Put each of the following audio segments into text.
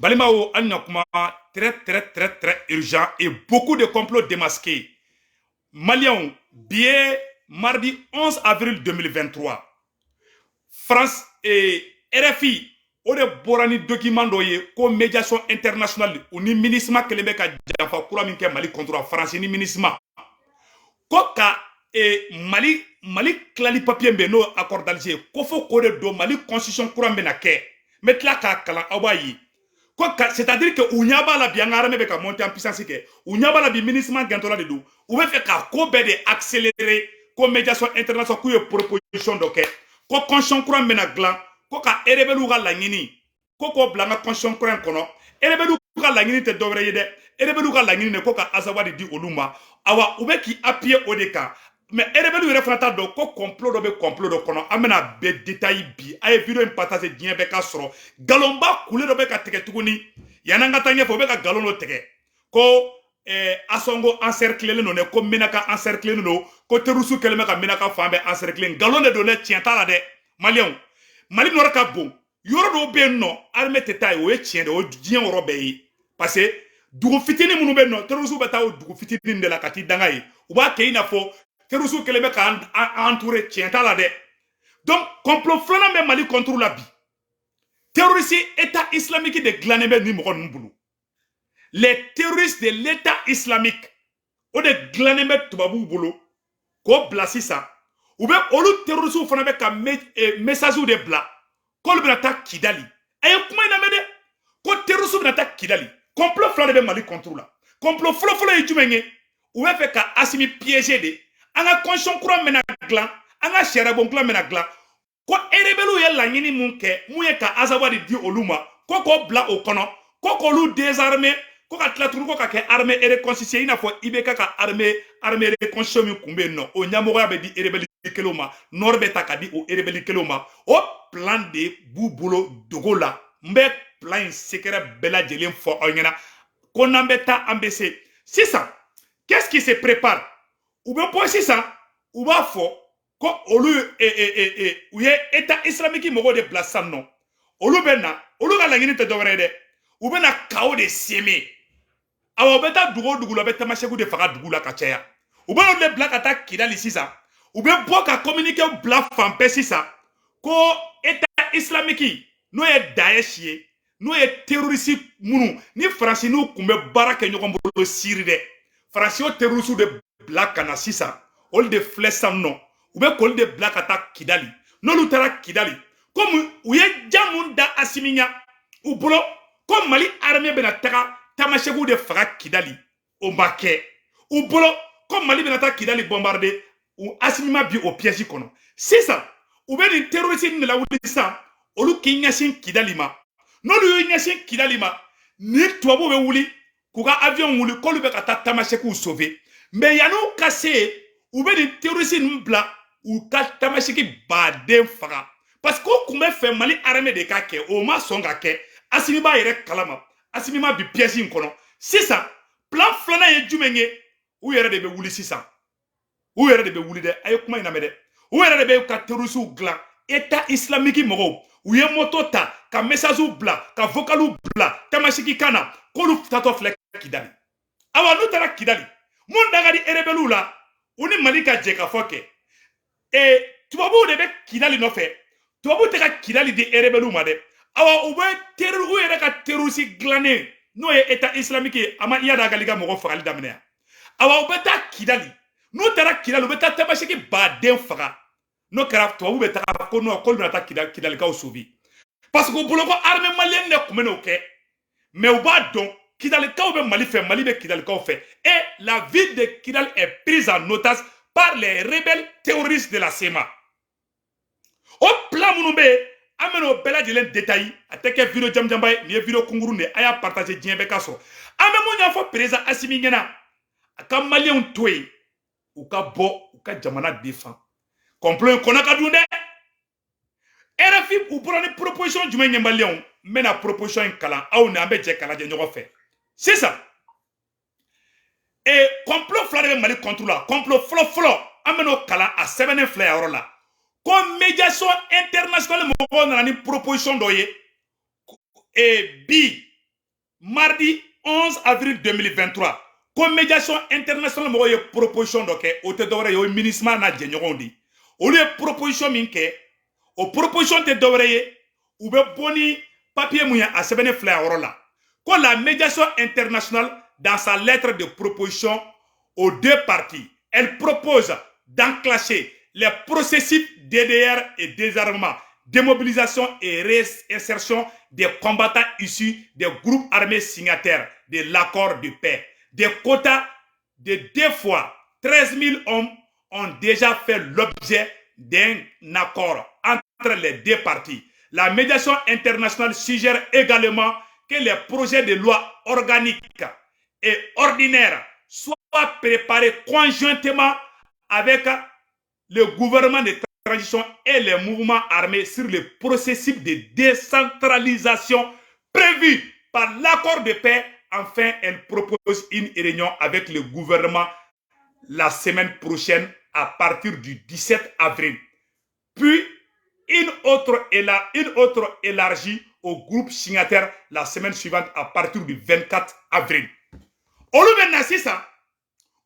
Balimaw, an na kuma très très très très urgent et beaucoup de complots démasqués. Maliens, bi ye mardi 11 avril 2023. France et RFI o de bɔra ni document dɔ ye ko médiation internationale u ni MINUSMA kelen bɛ ka janfa kura min kɛ Mali contre France ni MINUSMA, ko ka Mali tilali papier bɛ yen, n'o accord d'Alger, ko fo k'o de don Mali constitution kura min bɛna kɛ. N bɛ tila k'a kalan, aw b'a ye ko ka, c'est à dire que u ɲɛ b'a la bi, an ka armée bɛ ka monter en puissance kɛ. U ɲɛ b'a la bi, MINUSMA gɛntɔla de don. U bɛ fɛ ka ko bɛɛ de accélérer. Ko médiation internationale k'u ye proposition dɔ kɛ ko constitution kura min bɛna dilan, ko ka rebelle ka laɲini ko k'o bila an ka constitution kura in kɔnɔ. Rebelle ka laɲini tɛ dɔwɛrɛ ye dɛ, rebelle ka laɲini de ko ka Azawadi di olu ma. Awa, u bɛ k'i appuyer o de kan, mais rebelle yɛrɛ fana t'a dɔn ko complot dɔ bɛ complot dɔ kɔnɔ. An bɛna bɛɛ détail bi. A ye vidéo in partager, diɲɛ bɛɛ ka sɔrɔ. Nkalonba kule dɔ bɛ ka tigɛ tuguni. Yan'an ka taa ɲɛfɛ, u bɛ ka nkalon dɔ tigɛ ko Asongo encerclé don dɛ, ko Menaka encerclé don, ko terroriste kɛlen bɛ ka Menaka fan bɛɛ encerclé. Nkalon de don dɛ, tiɲɛ t'a la dɛ. Maliyɛnw, Mali nɔrɔ ka bon. Yɔrɔ dɔw bɛ yen nɔ, armée tɛ taa yen, o ye tiɲɛ de, o ye diɲɛ yɔrɔ bɛɛ ye, parce que dugu fitinin minnu bɛ yen nɔ, terroriste bɛ taa o dugu fitinin de la ka t'i danga yen. U b'a kɛ i n'a fɔ terroriste kɛlen bɛ k'an entouré, tiɲɛ t'a la dɛ. Donc complot filanan bɛ Mali contre la bi. Terroriste État islamique de dilannen bɛ ni mɔgɔ ninnu bolo. Les terroristes de l'État islamique, o de dilannen bɛ tubabuw bolo k'o bila sisan. U bɛ olu terroristes fana bɛ ka message de bila k'olu bɛna taa Kidali. A ye kuma in lamɛn dɛ, ko terroristes bɛna taa Kidali. Complot fila de bɛ Mali contre la. Complot fɔlɔ-fɔlɔ ye jumɛn ye? U bɛ fɛ ka Asimi piéger de. An ka constitution kura bɛna dilan, an ka sariya kura bɛna dilan, ko rebelle ye laɲini mun kɛ, mun ye ka Azawadi di olu ma, ko k'o bila o kɔnɔ, ko k'olu désarmer, ko ka tila tuguni ko ka kɛ armée reconstituée, i n'a fɔ IBK ka armée reconstituée min kun bɛ yen nɔ, o ɲɛmɔgɔya bɛ di rebelle kelenw ma, nord bɛ ta ka di o rebelle kelenw ma. O plan de b'u bolo dogo la. N bɛ plan in secret bɛɛ lajɛlen fɔ aw ɲɛna ko n'an bɛ taa, an bɛ se. Sisan, qu'est-ce qui se prépare? U bɛ bɔ sisan, u b'a fɔ ko olu u ye État islamique mɔgɔw de bila sisan nɔ. Olu bɛ na, olu ka laɲini tɛ dɔwɛrɛ ye dɛ, u bɛ na chaos de semer. Awa, u bɛ taa dugu o dugu la, u bɛ tamasɛkiw de faga dugu la ka caya. U bɛ olu de bila ka taa Kidali. Sisan u bɛ bɔ ka communiqué bila fan bɛɛ sisan ko État islamique, n'o ye Daesh ye, n'o ye terroriste minnu ni Faransi n'u kun bɛ baara kɛ ɲɔgɔn bolo Siri dɛ, Faransi y'o terroriste de bila ka na sisan. Olu de filɛ sisan nɔ, u bɛ k'olu de bila ka taa Kidali. N'olu taara Kidali, komi u ye ja mun da Asimi ɲɛ u bolo ko Mali armée bɛna taga tamasɛkiw de faga Kidali, o ma kɛ. U bolo ko Mali bɛna taa Kidali bombarder, u Asimi ma bi o piège kɔnɔ. Sisan u bɛ nin terroriste de lawuli sisan, olu k'i ɲɛsin Kidali ma. N'olu y'u ɲɛsin Kidali ma, ni tubabuw bɛ wuli k'u ka avion wuli k'olu bɛ ka taa tamasɛkiw sauver. Mais yann'u ka se yen, u bɛ nin terroriste ninnu bila u ka tamasɛki baden faga, parce que o kun bɛ fɛ Mali armée de ka kɛ, o ma sɔn ka kɛ. Asimi b'a yɛrɛ kalama, Asimi ma bi piège in kɔnɔ. Sisan plan filanan ye jumɛn ye? U yɛrɛ de bɛ wuli sisan, u yɛrɛ de bɛ wuli dɛ. A ye kuma in lamɛn dɛ. U yɛrɛ de bɛ ka terroristew dilan, État islamique mɔgɔw. U ye moto ta ka message bila, ka vocaliw bila tamasiki kan na k'olu tatɔ filɛ Kidali. Awa, n'u taara Kidali, mun da ka di rebelles la? U ni Mali ka jɛ ka fɔ kɛ tubabuw de bɛ Kidali nɔfɛ. Tubabuw tɛ ka Kidali di rebelles ma dɛ. Awa, u bɛ u yɛrɛ ka terroriste dilannen, n'o ye État islamique ye, a ma Iyad Ag Ghali ka mɔgɔ fagali daminɛ yan. Awa, u bɛ taa Kidali. N'u taara Kidali, u bɛ taa tamaseki baden faga. N'o kɛra, tubabu bɛ taga ko non, k'olu bɛna taa Kidalikaw sauver, parce que u bolo ko armée malienne de tun bɛ n'o kɛ. Mais u b'a dɔn Kidalikaw bɛ Mali fɛ, Mali bɛ Kidalikaw fɛ, et la ville de Kidal est prise en otage par les rebelles terroristes de la CMA. O plan minnu bɛ yen, an bɛ n'o bɛɛ lajɛlen détail. A tɛ kɛ vidéo jamujanba ye, nin ye vidéo kunkurun de ye. A y'a partager, diɲɛ bɛɛ ka sɔrɔ. An bɛ mun ɲɛfɔ président Asimi ɲɛna? A ka maliyɛnw to yen, u ka bɔ u ka jamana défend. Complot in kɔnɔ ka dun dɛ. RFI, u bɔra ni proposition jumɛn ye? Maliyɛnw, n bɛna proposition in kalan, aw ni an bɛ jɛ k'a lajɛ ɲɔgɔn fɛ. Sisan complot fila de bɛ Mali contre la. Complot fɔlɔ fɔlɔ, an bɛ n'o kalan, a sɛbɛnnen filɛ yɔrɔ la ko médiation internationale mɔgɔw nana ni proposition dɔ ye bi. Mardi 11 avril 2023, ko Médiation internationale mɔgɔw ye proposition dɔ kɛ. O tɛ dɔwɛrɛ ye, o ye MINUSMA n'a jɛɲɔgɔnw de ye. Olu ye proposition min kɛ, o proposition tɛ dɔwɛrɛ ye, u bɛ bɔ ni papier mun ye, a sɛbɛnnen filɛ a yɔrɔ la ko: la Médiation internationale, dans sa lettre de proposition aux deux parties, elle propose d'enclencher les processus DDR et désarmement, démobilisation et réinsertion des combattants issus des groupes armés signataires de l'accord de paix. Des quotas de deux fois 13 000 hommes ont déjà fait l'objet d'un accord entre les deux parties. La Médiation internationale suggère également que les projets de loi organiques et ordinaires soient préparés conjointement avec le gouvernement de transition et les mouvements armés sur le processus de décentralisation prévu par l'accord de paix. Enfin, elle propose une réunion avec le gouvernement la semaine prochaine à partir du 17 avril. Puis, une autre élargie au groupe signataire la semaine suivante à partir du 24 avril. Olu bɛ na sisan,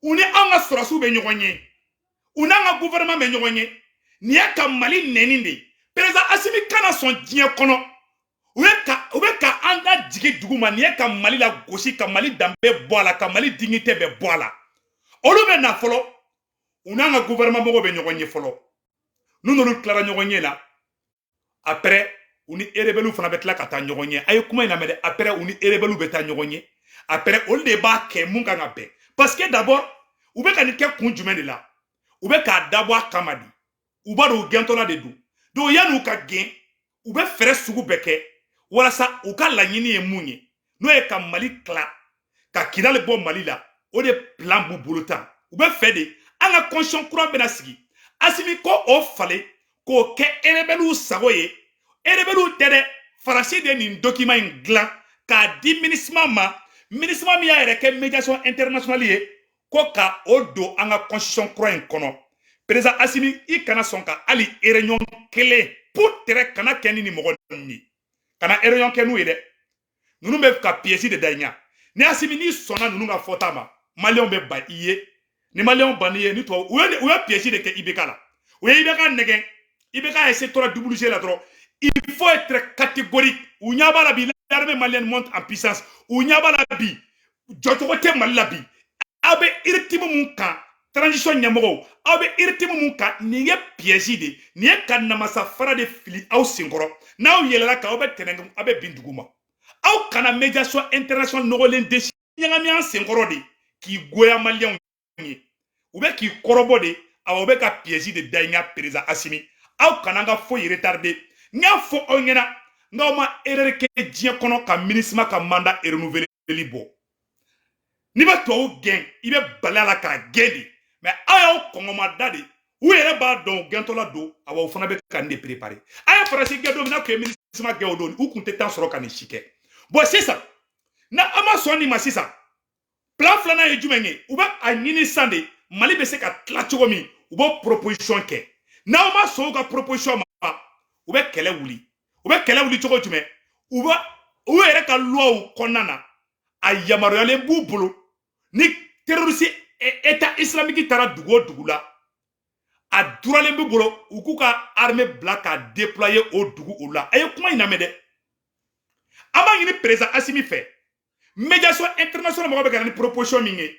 u ni anw ka sɔrɔsiw bɛ ɲɔgɔn ye, u n'an ka gouvernement bɛ ɲɔgɔn ye. Nin ye ka Mali nɛni de. Président Assimi kana sɔn diɲɛ kɔnɔ. U bɛ ka an da jigin dugu ma. Nin ye ka Mali la gosi, ka Mali danbe bɔ a la, ka Mali dignité bɛɛ bɔ a la. Olu bɛ na fɔlɔ, u n'an ka gouvernement mɔgɔw bɛ ɲɔgɔn ye fɔlɔ. N'u n'olu tilara ɲɔgɔn ye la, après u ni rebelles fana bɛ tila ka taa ɲɔgɔn ye. A ye kuma in lamɛn dɛ. Après u ni rebelles bɛ taa ɲɔgɔn ye. Après olu de b'a kɛ mun kan ka bɛn, parce que d'abord u bɛ ka nin kɛ kun jumɛn de la? U bɛ k'a dabɔ a kama de. U b'a dɔn u gɛntɔla de don. Donc yan'u ka gɛn, u bɛ fɛɛrɛ sugu bɛɛ kɛ walasa u ka laɲini ye mun ye, n'o ye ka Mali tila, ka Kidali bɔ Mali la. O de plan b'u bolo tan. U bɛ fɛ de an ka constitution kura bɛna sigi, Assimi ko o falen k'o kɛ rebelles sago ye. Rebelles tɛ dɛ, Faransi de nin document in dilan k'a di MINUSMA ma. MINUSMA min y'a yɛrɛ kɛ Médiation internationale ye, ko ka o don an ka constitution kura in kɔnɔ. Président Assimi, i kana sɔn ka hali réunion kelen pour tɛrɛ kana kɛ ni nin mɔgɔ ninnu ye. Kana réunion kɛ n'u ye dɛ. Ninnu bɛ ka pièce de da i ɲɛ. Ni Assimi, n'i sɔnna ninnu ka fɔta ma, Maliyɛnw bɛ ban i ye. Ni Maliyɛnw ban n'i ye, ni tubabu u ye pièce de kɛ IBK la, u ye IBK nɛgɛn. IBK ye se tora WG la dɔrɔn. Il faut être catégorique. U ɲɛ b'a la bi, l'armée malienne monte en puissance. U ɲɛ b'a la bi, jɔcogo tɛ Mali la bi. Aw bɛ rythme mun kan, transition ɲɛmɔgɔw, aw bɛ rythme mun kan, nin ye piège de, nin ye ka namasa fara de fili aw senkɔrɔ. N'aw yɛlɛla kan, aw bɛ tɛnɛn, aw bɛ bin dugu ma. Aw kana Médiation internationale nɔgɔlen de ɲagami an senkɔrɔ de k'i goya Maliyɛnw ye. U bɛ k'i kɔrɔbɔ de. Awɔ, u bɛ ka piège de da i ɲɛ. Président Assimi, aw kana an ka foyi retarder. N y'a fɔ aw ɲɛna n k'aw ma erreur kɛ diɲɛ kɔnɔ ka MINUSMA ka mandat renouveler bɔ. N'i bɛ tubabu gɛn, i bɛ bali a la k'a gɛn de. Mais aw y'aw kɔngɔma da de. U yɛrɛ b'a dɔn u gɛntɔla don. Awa, u fana bɛ ka nin de préparer. A ye Faransi gɛn don min na, k'u ye MINUSMA gɛn o don, u kun tɛ temps sɔrɔ ka nin si kɛ. Bon, sisan na an ma sɔn nin ma. Sisan plan filanan ye jumɛn ye? U bɛ a ɲini sisan de, Mali bɛ se ka tila cogo min, u b'o proposition kɛ. N'aw ma sɔn u ka proposition ma, u bɛ kɛlɛ wuli. U bɛ kɛlɛ wuli cogo jumɛn? U bɛ u yɛrɛ ka loi kɔnɔna na, a yamaruyalen b'u bolo, ni terroriste État islamique taara dugu o dugu la, a duralen b'u bolo u k'u ka armée bila ka déployer o dugu o la. A ye kuma in lamɛn dɛ. An b'a ɲini président Assimi fɛ, Médiation internationale mɔgɔ bɛ ka na ni proposition min ye,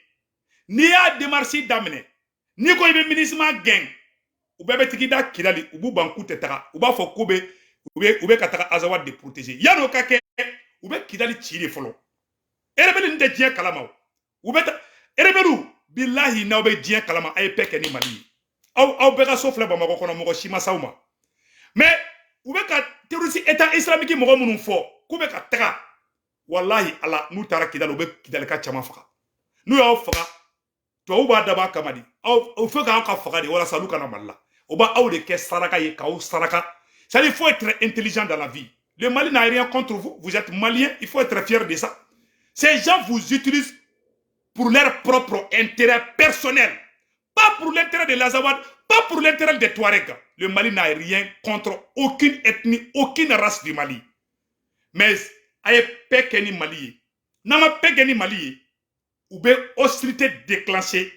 n'i y'a démarche daminɛ, n'i ko i bɛ MINUSMA gɛn, u bɛɛ bɛ tigi da Kidali, u b'u ban k'u tɛ taga. U b'a fɔ k'u bɛ u bɛ ka taga Azawad de protéger. Yan'o ka kɛ, u bɛ Kidali ci de fɔlɔ. Rebelle nin tɛ diɲɛ kalama o. U bɛ taa rebelle, bilahi, n'aw bɛ diɲɛ kalama, a ye paix kɛ ni Mali ye. Aw bɛɛ ka so filɛ Bamakɔ kɔnɔ, mɔgɔ si ma s'aw ma. Mais u bɛ ka terroriste État islamique mɔgɔ minnu fɔ k'u bɛ ka taga, walahi Ala, n'u taara Kidali, u bɛ Kidali ka caman faga. N'u y'aw faga, tubabu b'a dabɔ a kama de. Aw o fɛ k'aw ka faga de walasa olu kana Mali la. O b'aw de kɛ saraka ye, k'aw saraka. C'est à dire, il faut être intelligent dans la vie. Le Mali n'a rien contre vous. Vous êtes malien, il faut être fier de ça. Ces gens vous utilisent pour leur propre intérêt personnel, pas pour l'intérêt de l'Azawad, pas pour l'intérêt des Touaregs. Le Mali n'a rien contre aucune ethnie, aucune race du Mali. Mais a ye paix kɛ ni Mali ye. N'an ma paix kɛ ni Mali ye, u bɛ hostilité déclencher.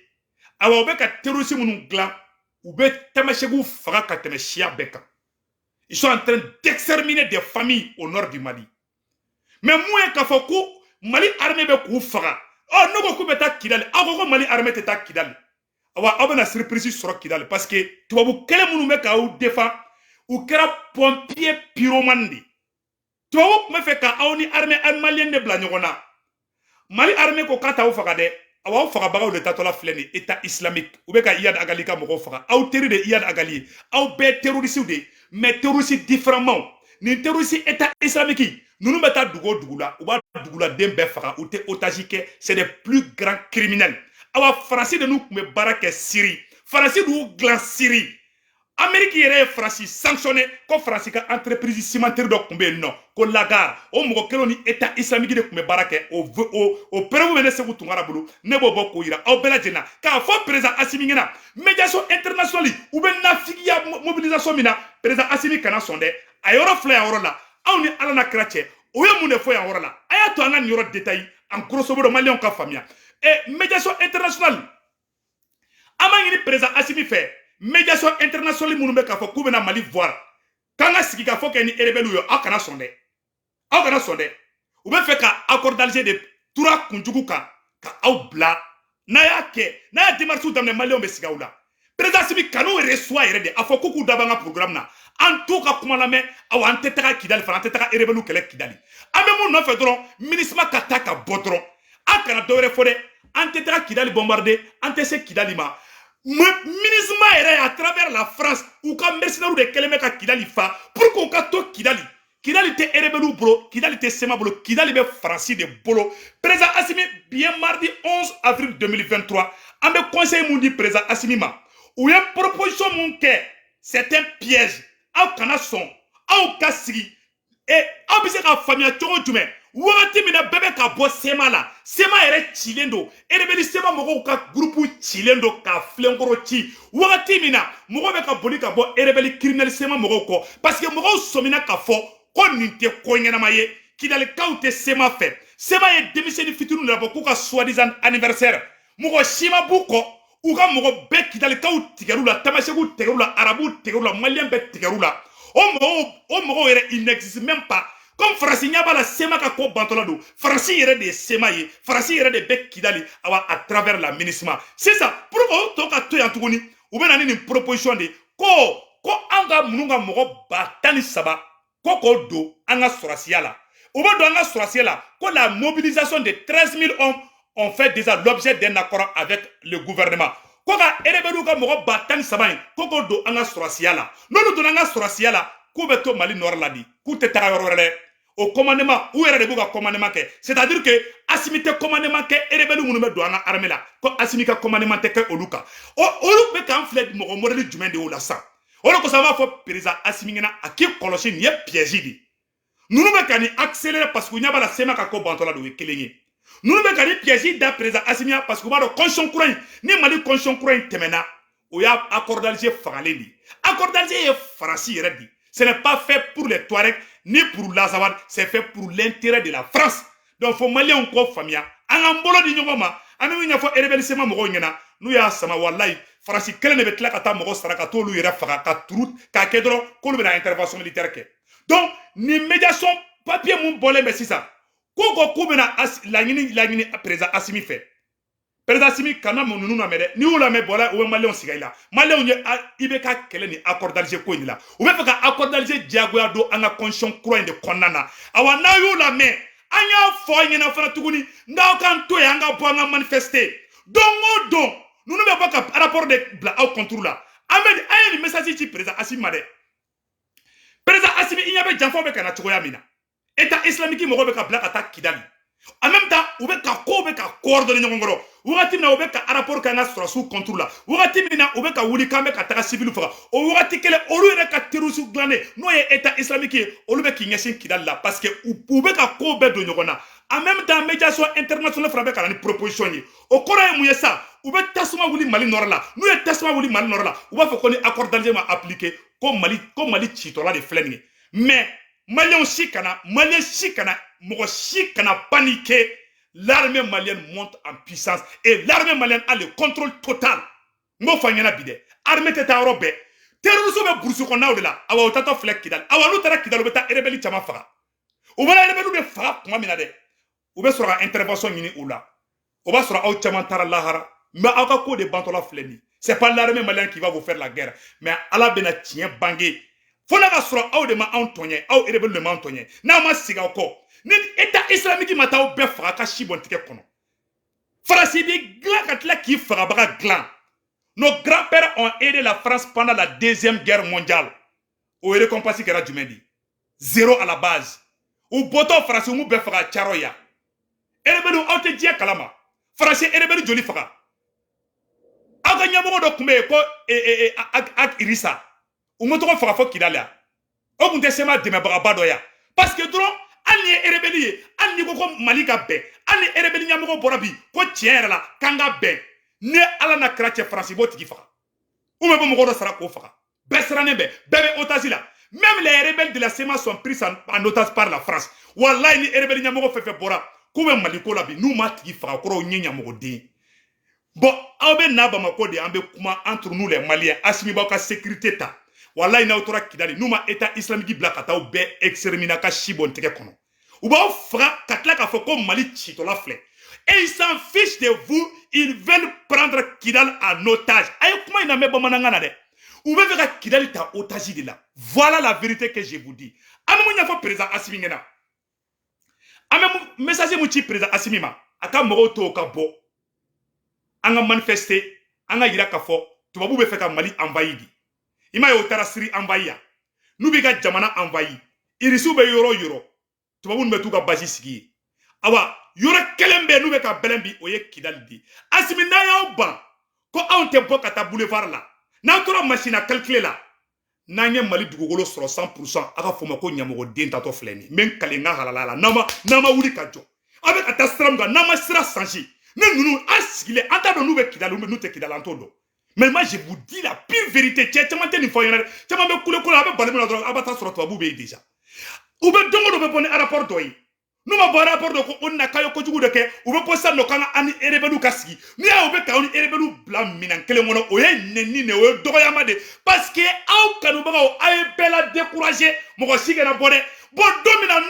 Awa, u bɛ ka terroriste minnu dilan, u bɛ Tamasɛkiw faga ka tɛmɛ siya bɛɛ kan. Ils sont en train d'exterminer des familles au nord du Mali. Mais mun ye k'a fɔ ko Mali armée bɛ k'u faga? Ɔ, ne ko k'u bɛ taa Kidali, aw ko ko Mali armée tɛ taa Kidali. Awa, aw bɛna surprise sɔrɔ Kidali, parce que tubabu kɛlɛ minnu bɛ k'aw défend, u kɛra pompier pyromane de. Tubabu tun bɛ fɛ ka aw ni armée malienne de bila ɲɔgɔn na. Mali armée ko k'a t'aw faga dɛ. Awa, aw fagabagaw de tatɔla filɛ nin, État islamique. U bɛ ka Iyad Ag Ghali ka mɔgɔw faga. Aw teri de Iyad Ag Ghali ye. Aw bɛɛ terroriste de, mais terroriste différemment. Nin terroriste État islamique ninnu bɛ taa dugu o dugu la, u b'a duguladen bɛɛ faga, u tɛ otage kɛ. C'est des plus grands criminels. Awa, Faransi de n'u tun bɛ baara kɛ Syrie. Faransi d'u dilan Syrie. Amérique yɛrɛ ye Faransi sanctionné ko Faransi ka entreprise cimenterie dɔ tun bɛ yen nɔ ko Lagare. O mɔgɔ kelenw ni État islamique de tun bɛ baara kɛ. O preuve bɛ ne Segu Tunkara bolo, ne b'o bɔ k'o yira aw bɛɛ lajɛlen na, k'a fɔ président Asimi ɲɛna. Médiation internationale, u bɛ nafigiya mobilisation min na, président Asimi kana sɔn dɛ. A yɔrɔ filɛ yan yɔrɔ la, aw ni Ala n'a kira cɛ, o ye mun de fɔ yan yɔrɔ la? A y'a to an ka nin yɔrɔ détail en grosso modo, maliyɛnw ka faamuya. Ɛ, médiation internationale, an b'a ɲini président Asimi fɛ, médiation internationale minnu bɛ k'a fɔ k'u bɛna Mali voir, k'an ka sigi ka fɔ kɛ ni rebelle ye, aw kana sɔn dɛ, aw kana sɔn dɛ. U bɛ fɛ ka accord d'Alger de tura kunjugu kan ka aw bila. N'a y'a kɛ, n'a y'a démarche daminɛ, maliyɛnw bɛ sigi aw la. Président Asimi kan'u reçoit yɛrɛ de, a fɔ k'u k'u dabɔ an ka programme na. An t'u ka kuma lamɛn. Awa, an tɛ taga Kidali fana, an tɛ taga rebelle kɛlɛ Kidali. An bɛ mun nɔfɛ dɔrɔn? MINUSMA ka taa ka bɔ dɔrɔn. An kana dɔwɛrɛ fɔ dɛ. An tɛ taga Kidali bombarder, an tɛ se Kidali ma. MINUSMA yɛrɛ, à travers la France, u ka mercenaires de kɛlen bɛ ka Kidali fa pour que u ka to Kidali. Kidali tɛ rebelle bolo, Kidali tɛ CMA bolo, Kidali bɛ Faransi de bolo. Président Asimi, bi ye mardi 11 avril 2023. An bɛ conseil mun di président Asimi ma? U ye proposition mun kɛ, c'est un piège. Aw kana sɔn. Aw ka sigi e, aw bɛ se ka faamuya cogo jumɛn, wagati min na bɛɛ bɛ ka bɔ CMA la? CMA yɛrɛ cilen don, rebelle CMA mɔgɔw ka groupe cilen don ka filenkɔrɔ ci. Wagati min na mɔgɔw bɛ ka boli ka bɔ rebelle criminel CMA mɔgɔw kɔ, parce que mɔgɔw sɔmina ka fɔ ko nin tɛ ko ɲɛnama ye, Kidalikaw tɛ CMA fɛ. CMA ye denmisɛnnin fitininw de labɔ k'u ka soi-disant anniversaire, mɔgɔ si ma b'u kɔ. U ka mɔgɔ bɛɛ, Kidalikaw tigɛr'u la, Tamasɛkiw tigɛr'u la, Arabuw tigɛr'u la, Maliyɛn bɛɛ tigɛr'u la. O mɔgɔw yɛrɛ, il n'existe même pas. Comme Faransi ɲɛ b'a la, CMA ka ko bantɔla don. Faransi yɛrɛ de ye CMA ye, Faransi yɛrɛ de bɛ Kidali, awa, à travers la MINUSMA. Sisan, pour que o tɔ ka to yan tuguni, u bɛ na ni nin proposition de ko an ka ninnu ka mɔgɔ 13,000 ko k'o don an ka sɔrɔsiya la. U bɛ don an ka sɔrɔsiya la ko la mobilisation de 13 000 hommes ont fait déjà l'objet d'un accord avec le gouvernement. Ko ka rebelle ka mɔgɔ 13,000 in, ko k'o don an ka sɔrɔsiya la. N'olu donna an ka sɔrɔsiya la, k'u bɛ to Mali nord la di, k'u tɛ taga yɔrɔ wɛrɛ dɛ. O commandement, u yɛrɛ de b'u ka commandement kɛ, c'est à dire que Asimi tɛ commandement kɛ. Rebelle minnu bɛ don an ka armée la, ko Asimi ka commandement tɛ kɛ olu kan. O olu bɛ k'an filɛ mɔgɔ modèle jumɛn de y'o la sisan? O de kosɔn an b'a fɔ président Asimi ɲɛna, a k'i kɔlɔsi, nin ye piège de ye. Ninnu bɛ ka nin accélérer parce que u ɲɛ b'a la, CMA ka ko bantɔla de, o ye kelen ye. Ninnu bɛ ka nin piège da président Asimi ya, parce que u b'a dɔn constitution kura in, ni Mali constitution kura in tɛmɛna, o y'a accord d'Alger fagalen de ye. Accord d'Alger ye Faransi yɛrɛ de. Ce n'est pas fait pour les Touaregs ni pour l'Azawad, c'est fait pour l'intérêt de la France. Donc fo maliyɛnw k'o faamuya, an k'an bolo di ɲɔgɔn ma. An bɛ min ɲɛfɔ rebelle CMA mɔgɔw ɲɛna, n'u y'a sama, walayi, Faransi kelen de bɛ tila ka taa mɔgɔ sara ka t'olu yɛrɛ faga ka turu k'a kɛ dɔrɔn k'olu bɛna intervention militaire kɛ. Donc nin médiation papier mun bɔlen bɛ sisan, ko k'u bɛna laɲini président Asimi fɛ, président Asimi kana mun ninnu lamɛn dɛ. N'i y'u lamɛn, bɔra u bɛ maliyɛnw sigi i la. Maliyɛnw ye i bɛ ka kɛlɛ ni accord d'Alger ko in de la. U bɛ fɛ ka accord d'Alger diyagoya don an ka constitution kura in de kɔnɔna na. Awa, n'a y'u lamɛn, an y'a fɔ aw ɲɛna fana tuguni n'aw k'an to yen, an ka bɔ, an ka manifester don o don. Ninnu bɛ bɔ ka rapport de bila aw contre la. An bɛ an ye nin message ci président Asimi ma dɛ. Président Asimi, i ɲɛ bɛ janfaw bɛ ka na cogoya min na, État islamique mɔgɔw bɛ ka bila ka taa Kidali, en même temps u bɛ ka kow bɛ ka coordonner ɲɔgɔn kɔrɔ. Wagati min na u bɛ ka rapport kɛ an ka sɔrɔsiw contre la, wagati min na u bɛ ka wuli k'an bɛ ka taga civil faga, o wagati kelen, olu yɛrɛ ka terroriste dilannen, n'o ye État islamique ye, olu bɛ k'i ɲɛsin Kidali la, parce que u bɛ ka kow bɛɛ don ɲɔgɔn na. En même temps, médiation internationale fana bɛ ka na ni proposition ye. O kɔrɔ ye mun ye sa? U bɛ tasuma wuli Mali nord la. N'u ye tasuma wuli Mali nord la, u b'a fɔ ko ni accord d'Alger ma appliqué, ko Mali citɔla de filɛ nin ye. Mais maliyɛnw si kana, maliyɛn si kana, mɔgɔ si kana paniquer. L'armée malienne monte en puissance et l'armée malienne a le contrôle total. N b'o fɔ an ɲɛna bi dɛ, armée tɛ taa yɔrɔ bɛɛ. Terroriste bɛ brousse kɔnɔnaw de la. Awa, u taatɔ filɛ Kidali. Awa, n'u taara Kidali, u bɛ taa rebelle caman faga. U bɛna rebelle de faga tuma min na dɛ, u bɛ sɔrɔ ka intervention ɲini u la. O b'a sɔrɔ aw caman taara lahara. Mais aw ka ko de bantɔla filɛ nin. C'est pas l'armée malienne qui va vous faire la guerre, mais Ala bɛna tiɲɛ bange. Fo n'a ka sɔrɔ aw de ma anw tɔɲɛ, aw rebelle de ma anw tɔɲɛ. N'aw ma segin aw kɔ, ni État islamique ma taa aw bɛɛ faga ka si bɔn tigɛ kɔnɔ, Faransi b'i dilan ka tila k'i fagabaga dilan. Nos grands-pères ont aidé la France pendant la Deuxième Guerre mondiale. O récompense kɛra jumɛn di? Zéro à la base. U bɔtɔ, Faransi m'u bɛɛ faga caro ya. Rebelle, aw tɛ diɲɛ kalama. Faransi rebelle joli faga? Aw ka ɲɛmɔgɔ dɔ tun bɛ yen ko Ag Irissa, u ma tɔgɔ faga fɔ Kidali ya. O tun tɛ CMA dɛmɛbagaba dɔ ya? Parce que dɔrɔn, hali ni ye rebelle ye, hali n'i ko ko Mali ka bɛn, hali ni rebelle ɲɛmɔgɔ bɔra bi ko tiɲɛ yɛrɛ la k'an ka bɛn, ni Ala n'a kira cɛ, Faransi b'o tigi faga ou bien bɛ mɔgɔ dɔ sara k'o faga. Bɛɛ sirannen bɛ, bɛɛ bɛ otage la. Même les rebelles de la CMA sont pris en otage par la France. Wallahi, ni rebelle ɲɛmɔgɔ fɛn fɛn bɔra k'u bɛ Mali ko la bi, n'u ma tigi faga, kɔrɔ ye ɲɛmɔgɔden. Bon, aw bɛ na Bamako de, an bɛ kuma entre nous les Maliens. Asimi b'aw ka sécurité ta. Wallahi, n'aw tora Kidali, n'u ma État islamique bila ka taa aw bɛɛ exterminer ka si bɔ n tɛgɛ kɔnɔ, u b'aw faga ka tila k'a fɔ ko Mali citɔla filɛ. Et ils s'en fichent de vous, ils veulent prendre Kidal en otage. A ye kuma in lamɛn bamanankan na dɛ. U bɛ fɛ ka Kidali ta otage de la. Voilà la vérité que je vous dis. An bɛ mun ɲɛfɔ président Asimi ɲɛna? An bɛ message mun ci président Asimi ma? A ka mɔgɔw to ka bɔ, an ka manifester, an ka yira k'a fɔ tubabu bɛ fɛ ka Mali envahi de. I m'a ye, o taara Syrie envahi yan. N'u b'i ka jamana envahi, Irisiw bɛ yɔrɔ o yɔrɔ, tubabu bɛ t'u ka base sigi yen. Awa, yɔrɔ kelen bɛ yen n'u bɛ ka bɛlɛn bi, o ye Kidali de ye. Asimi, n'a y'aw ban ko anw tɛ bɔ ka taa boulevard la, n'an tora machine à calculer la, n'an ye Mali dugukolo sɔrɔ 100%, a ka fɔ ma ko ɲamɔgɔden tatɔ filɛ nin ye. N bɛ n kale n ka halala la, n'aw ma wuli ka jɔ, aw bɛ ka taa sira min kan, n'aw ma sira changer, ne ninnu an sigilen, an t'a dɔn n'u bɛ Kidali ou n'u tɛ Kidali, an t'o dɔn. Mais moi, je vous dis la pure vérité. Cɛ caman tɛ nin fɔ ɲɛna dɛ. Caman bɛ kule ko la, a bɛ bali min na dɔrɔn, a bɛ taa sɔrɔ tubabuw bɛ yen déjà. U bɛ don o don, u bɛ bɔ ni rapport dɔ ye. N'u ma bɔ rapport dɔ ko o na k'a ye kojugu de kɛ, u bɛ bɔ sisan nɔ k'an ka an ni rebelle ka sigi. N'i y'a ye u bɛ k'aw ni rebelle bila minɛn kelen kɔnɔ, o ye nɛni de, o ye dɔgɔyama de, parce que aw kanubagaw, aw ye bɛɛ la décourager. Mɔgɔ si kana bɔ dɛ. Bon, don min na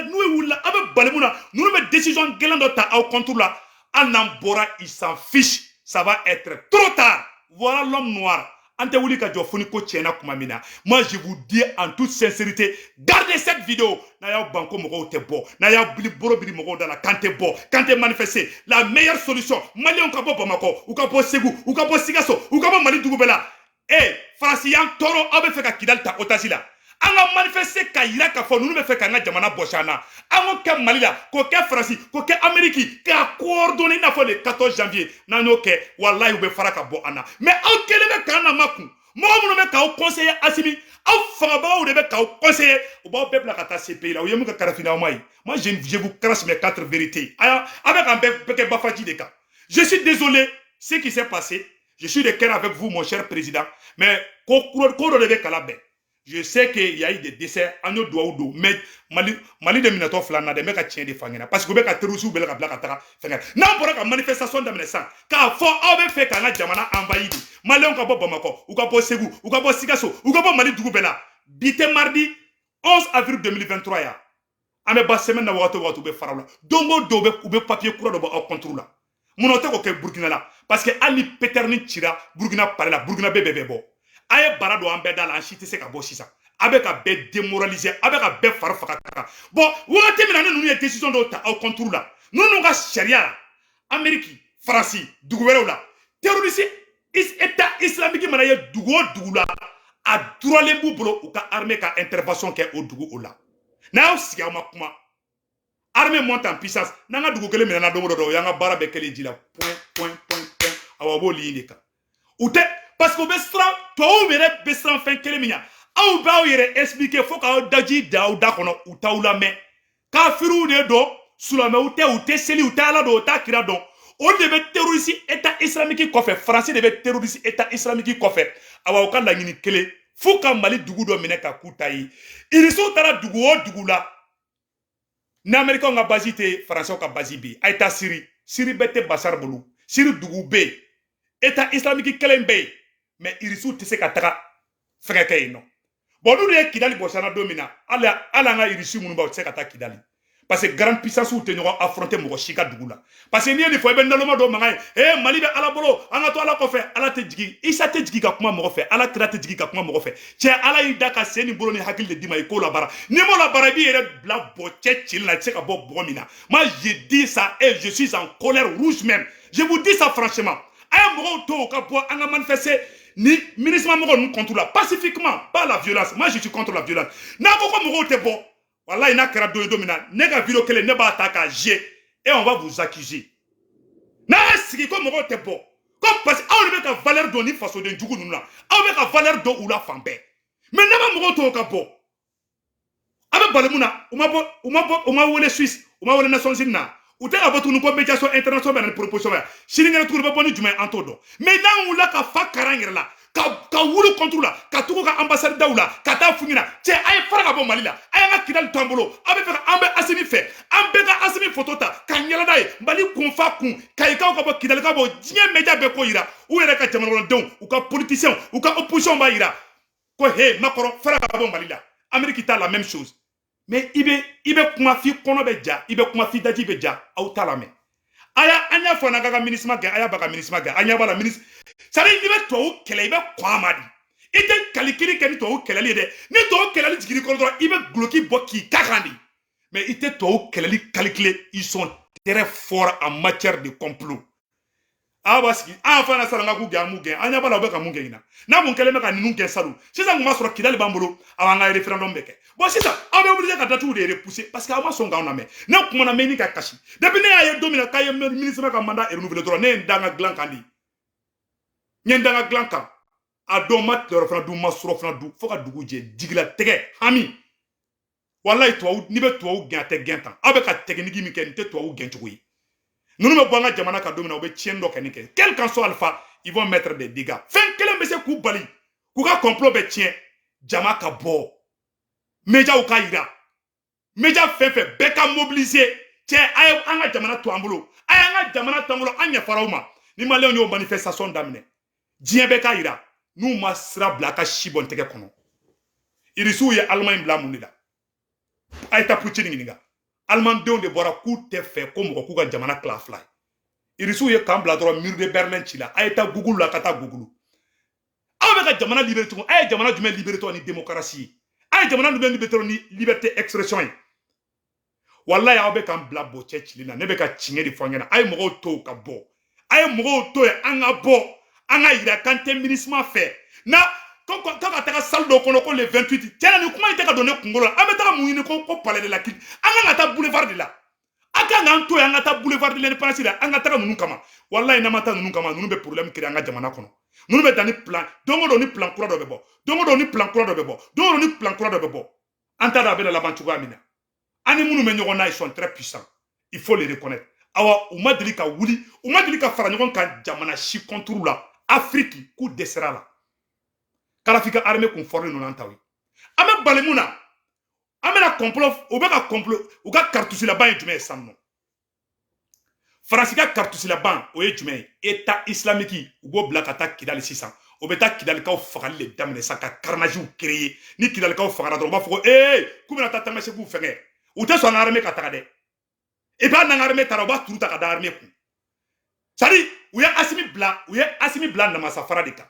n'u ye wulila, aw bɛ bali mun na, ninnu bɛ décision gɛlɛn dɔ ta aw contre la. Hali n'an bɔra, ils s'en fichent, ça va être trop tard. Voilà l'homme noir. An tɛ wuli ka jɔ fo ni ko tiɲɛna tuma min na. Moi, je vous dis en toute sincérité, gardez cette vidéo. N'a y'aw ban ko mɔgɔw tɛ bɔ, n'a y'aw bili boro biri mɔgɔw da la k'an tɛ bɔ, k'an tɛ manifester, la meilleure solution, Maliyɛnw ka bɔ Bamakɔ, u ka bɔ Segu, u ka bɔ Sikaso, u ka bɔ Mali dugu bɛɛ la. E Faransi y'an tɔɔrɔ, aw bɛ fɛ ka Kidali ta otage la. An ka manifester ka yira k'a fɔ ninnu bɛ fɛ k'an ka jamana bɔsi an na. An k'o kɛ Mali la, k'o kɛ Faransi, k'o kɛ Amérique, k'a coordonner i n'a fɔ le 14 janvier. N'an y'o kɛ, walayi, u bɛ fara ka bɔ an na. Mais aw kɛlen bɛ k'an na makun. Mɔgɔ minnu bɛ k'aw conseiller, Asimi, aw fagabagaw de bɛ k'aw conseiller. U b'aw bɛɛ bila ka taa CPI la. U ye mun kɛ Karafinna ma ye? Moi, je vous crache mes quatre vérités. A bɛ k'an bɛɛ kɛ bafaji de kan. Je suis désolé, ce qui s'est passé, je suis de cœur avec vous, mon cher président, mais ko ko dɔ de bɛ kala bɛn. Je sais qu'il y a eu des décès, an y'o duwawu don, mais Mali de minɛtɔ fila na dɛ. N bɛ ka tiɲɛ de fɔ an ɲɛna, parce que u bɛ ka terroristes bɛɛ ka bila ka taga fɛngɛ. N'an bɔra ka manifestation daminɛ sisan k'a fɔ aw bɛ fɛ k'an ka jamana envahi de, Maliyɛnw ka bɔ Bamakɔ, u ka bɔ Segu, u ka bɔ Sikaso, u ka bɔ Mali dugu bɛɛ la. Bi tɛ mardi 11 avril 2023 ya? An bɛ ba semaine na, wagati o wagati u bɛ fara u la. Don o don u bɛ papier kura dɔ bɔ aw contre la. Munna o tɛ k'o kɛ Burukina la? Parce que hali ni péterne cira Burukina palais la, Burukina bɛɛ bɛ bɔ. A ye bara don an bɛɛ da la, an si tɛ se ka bɔ sisan. A bɛ ka bɛɛ démoraliser, a bɛ ka bɛɛ fari faga kan. Bon, wagati min na ni ninnu ye décision dɔw ta aw contre la, ninnu ka sariya la, Amérique, Faransi, dugu wɛrɛw la, terroriste État islamique mana ye dugu o dugu la, a duralen b'u bolo u ka armée ka intervention kɛ o dugu o la. N'a y'aw sigi, aw ma kuma, armée monte en puissance. N'an ka dugu kelen minɛna don o don, o y'an ka baara bɛɛ kɛlen ji la. Point, point, point, point. Awa, o b'o ligne de kan. U tɛ, parce que u bɛ siran. Tubabuw yɛrɛ bɛ siran fɛn kelen min ɲɛ, aw b'aw yɛrɛ expliquer fo k'aw daji da aw da kɔnɔ, u t'aw lamɛn. Kafiriw de don, silamɛw tɛ, u tɛ seli, u tɛ Ala dɔn, u t'a kira dɔn. O de bɛ terroriste État islamique kɔfɛ. Faransi de bɛ terroriste État islamique kɔfɛ. Awa, u ka laɲini kelen, f'u ka Mali dugu dɔ minɛ ka k'u ta ye. Irisiw taara dugu o dugu la, Ni Américains ka base tɛ, Français ka base bɛ yen. A ye taa Syrie, Syrie bɛɛ tɛ Bachar bolo. Syrie dugu bɛ yen, État islamique kelen bɛ yen, mais Irisiw tɛ se ka taga fɛngɛ kɛ yen nɔ. Bon, n'olu ye Kidali bɔsi an na don min na, hali hali an ka Irisi minnu b'a, u tɛ se ka taa Kidali, parce que grande puissance tɛ ɲɔgɔn affronter mɔgɔ si ka dugu la. Parce que n'i ye nin fɔ, i bɛ naloma dɔ mankan ye. Ee, Mali bɛ Ala bolo, an ka to Ala kɔfɛ. Ala tɛ jigin, Isa tɛ jigin ka kuma mɔgɔ fɛ, Ala kira tɛ jigin ka kuma mɔgɔ fɛ. Cɛ, Ala y'i da ka sen ni bolo ni hakili de d'i ma, i k'o labaara. N'i m'o labaara, i b'i yɛrɛ bila bɔ cɛ cili la, i tɛ se ka bɔ bɔgɔ min na. Moi, je dis ça et je suis en colère rouge même. Je vous dis ça franchement. A ye mɔgɔw to u ka bɔ, an ka manifester ni MINUSMA mɔgɔw ninnu contre la, pacifiquement, pas la violence. Moi, je suis contre la violence. N'a ko ko mɔgɔw tɛ bɔ, walayi, n'a kɛra don ye, don min na ne ka vidéo kelen, ne b'a ta k'a jouer et on va vous accuser. N'a y'a sigi ko mɔgɔw tɛ bɔ, ko parce que aw de bɛ ka valeur dɔn ni fasoden jugu ninnu na, aw bɛ ka valeur dɔn u la fan bɛɛ. Mais n'a ma mɔgɔw to o ka bɔ, a bɛ bali mun na? U ma bɔ, u ma bɔ, u ma wele Suisse, u ma wele Nations Unies na, u tɛ ka bɔ tuguni ko médiation internationale bɛ na ni proposition ye. Sinikɛnɛ tuguni, bɛ bɔ ni jumɛn ye, an t'o dɔn. Mais n'an wulila ka fa karan yɛrɛ la, ka wuli contre la, ka tugu ka ambassade daw la, ka taa f'u ɲɛna: cɛ, a ye fara ka bɔ Mali la, a y'an ka Kidali to an bolo, aw bɛ fɛ ka an bɛ Asimi fɛ, an bɛɛ ka Asimi photo ta ka ɲɛla n'a ye, Mali kun fa kun, Kayikaw ka bɔ, Kidalikaw bɔ, diɲɛ média bɛɛ ko yira, u yɛrɛ ka jamana kɔnɔdenw, u ka politiciens, u ka opposition b'a yira ko he, Macron, fara ka bɔ Mali la. Amérique ta, la même chose. Mais i bɛ kuma f'i kɔnɔ bɛ ja, i bɛ kuma f'i daji bɛ ja, aw t'a lamɛn. A y'a an y'a fɔ n'an ka MINUSMA gɛn, a y'a ba ka MINUSMA gɛn, an ɲɛ b'a la. Ministre, c'est à dire n'i bɛ tubabu kɛlɛ, i bɛ kɔn a ma de. I tɛ kalikili kɛ ni tubabu kɛlɛli ye dɛ. Ni tubabu kɛlɛli jiginr'i kɔnɔ dɔrɔn, i bɛ guloki bɔ k'i ka kan de. Mais i tɛ tubabu kɛlɛli calculer. Ils sont très forts en matière de complot. A b'a sigi an fana sara n ka k'u gɛn, an m'u gɛn, an ɲɛ b'a la u bɛ ka mun kɛ ɲina. N'a mun kɛlen bɛ ka ninnu gɛn salon, sisan kun b'a sɔrɔ Kidali b'an bolo, aw an ka référendum bɛ kɛ. Bon, sisan aw bɛ obligé ka date de repousser, parce que aw ma sɔn k'anw lamɛn. Ne kumana mɛ ni ka kasi. Depuis ne y'a ye don min na k'a ye ministre ka mandat renouveler dɔrɔn, ne ye n da n ka dilan kan de, n ye n da n ka dilan kan. A don ma tilayɔrɔ fana dun, ma surɔ fana dun, fo ka dugu jɛ, jigilatigɛ hami. Walayi, tubabu, n'i bɛ tubabu gɛn, a tɛ gɛn tan. Aw bɛ ka technique min kɛ, nin tɛ tubabu gɛn cogo ye. Ninnu bɛ bɔ an ka jamana kan don min na, u bɛ tiɲɛni dɔ kɛ nin kɛ. Quel qu'en soit alpha, ils vont mettre des dégâts. Fɛn kelen bɛ se k'u bali k'u ka complot bɛ tiɲɛ: jama ka bɔ, médiaw ka yira, média fɛn fɛn bɛɛ ka mobiliser. Cɛ, a ye an ka jamana to an bolo, a y'an ka jamana to an bolo, an ɲɛfara aw ma. Ni Maliyɛnw y'o manifestation daminɛ, diɲɛ bɛɛ ka yira n'u ma sira bila a ka si bɔ n tɛgɛ kɔnɔ. Irisiw ye Allemagne bila mun de la? A ye taa Poutine ɲininka. Alimandenw de bɔra k'u tɛ fɛ ko mɔgɔ k'u ka jamana tila fila ye. Irisiw ye kan bila dɔrɔn, mur de Berlin ci la. A ye taa Google la, ka taa Google. Aw bɛ ka jamana libéré cogo, a ye jamana jumɛn libéré tɔ ni démocratie ye? A ye jamana jumɛn libéré tɔ ni liberté expression ye? Walayi, aw bɛ k'an bila bɔ cɛ cili la. Ne bɛ ka tiɲɛ de fɔ an ɲɛna. A ye mɔgɔw to ka bɔ, a ye mɔgɔw to yen, an ka bɔ, an ka yira k'an tɛ MINUSMA fɛ. Na ko ka taga salle dɔ kɔnɔ ko le 28. Tiɲɛna, nin kuma in tɛ ka don ne kunkolo la. An bɛ taga mun ɲini ko palais de la culture? An kan ka taa boulevard de la. A kan k'an to yen, an ka taa boulevard de l'Indépendance la. An ka taga ninnu kama. Walayi, n'an ma taa ninnu kama, ninnu bɛ problème créer an ka jamana kɔnɔ. Ninnu bɛ taa ni plan, don o don ni plan kura dɔ bɛ bɔ, don o don ni plan kura dɔ bɛ bɔ, don o don ni plan kura dɔ bɛ bɔ. An t'a dɔn a bɛna laban cogoya min na. An ni minnu bɛ ɲɔgɔn na, ils sont très puissants, il faut les reconnaître. Awa, u ma deli ka wuli, u ma deli ka fara ɲɔgɔn kan jamana si contre la Afrique k'u dɛsɛra la. Kadhafi ka armée kun fɔrlen ninnu, an taw ye. An bɛ bali mun na? An bɛna complot, u bɛ ka complot. U ka cartouche laban ye jumɛn ye sisan nɔ? Faransi ka cartouche laban, o ye jumɛn ye? État islamique, u b'o bila ka taa Kidali sisan. O bɛ taa Kidalikaw fagali de daminɛ sisan, ka carnage créer. Ni Kidalikaw fagara dɔrɔn, u b'a fɔ ko ee, k'u bɛna taa Tamasekuw fɛngɛ. U tɛ sɔn an ka armée ka taga dɛ. Et puis hali n'an ka armée taara, u b'a turu ta ka da armée kun. C'est à dire u ye Asimi bila, u ye Asimi bila namasafara de kan.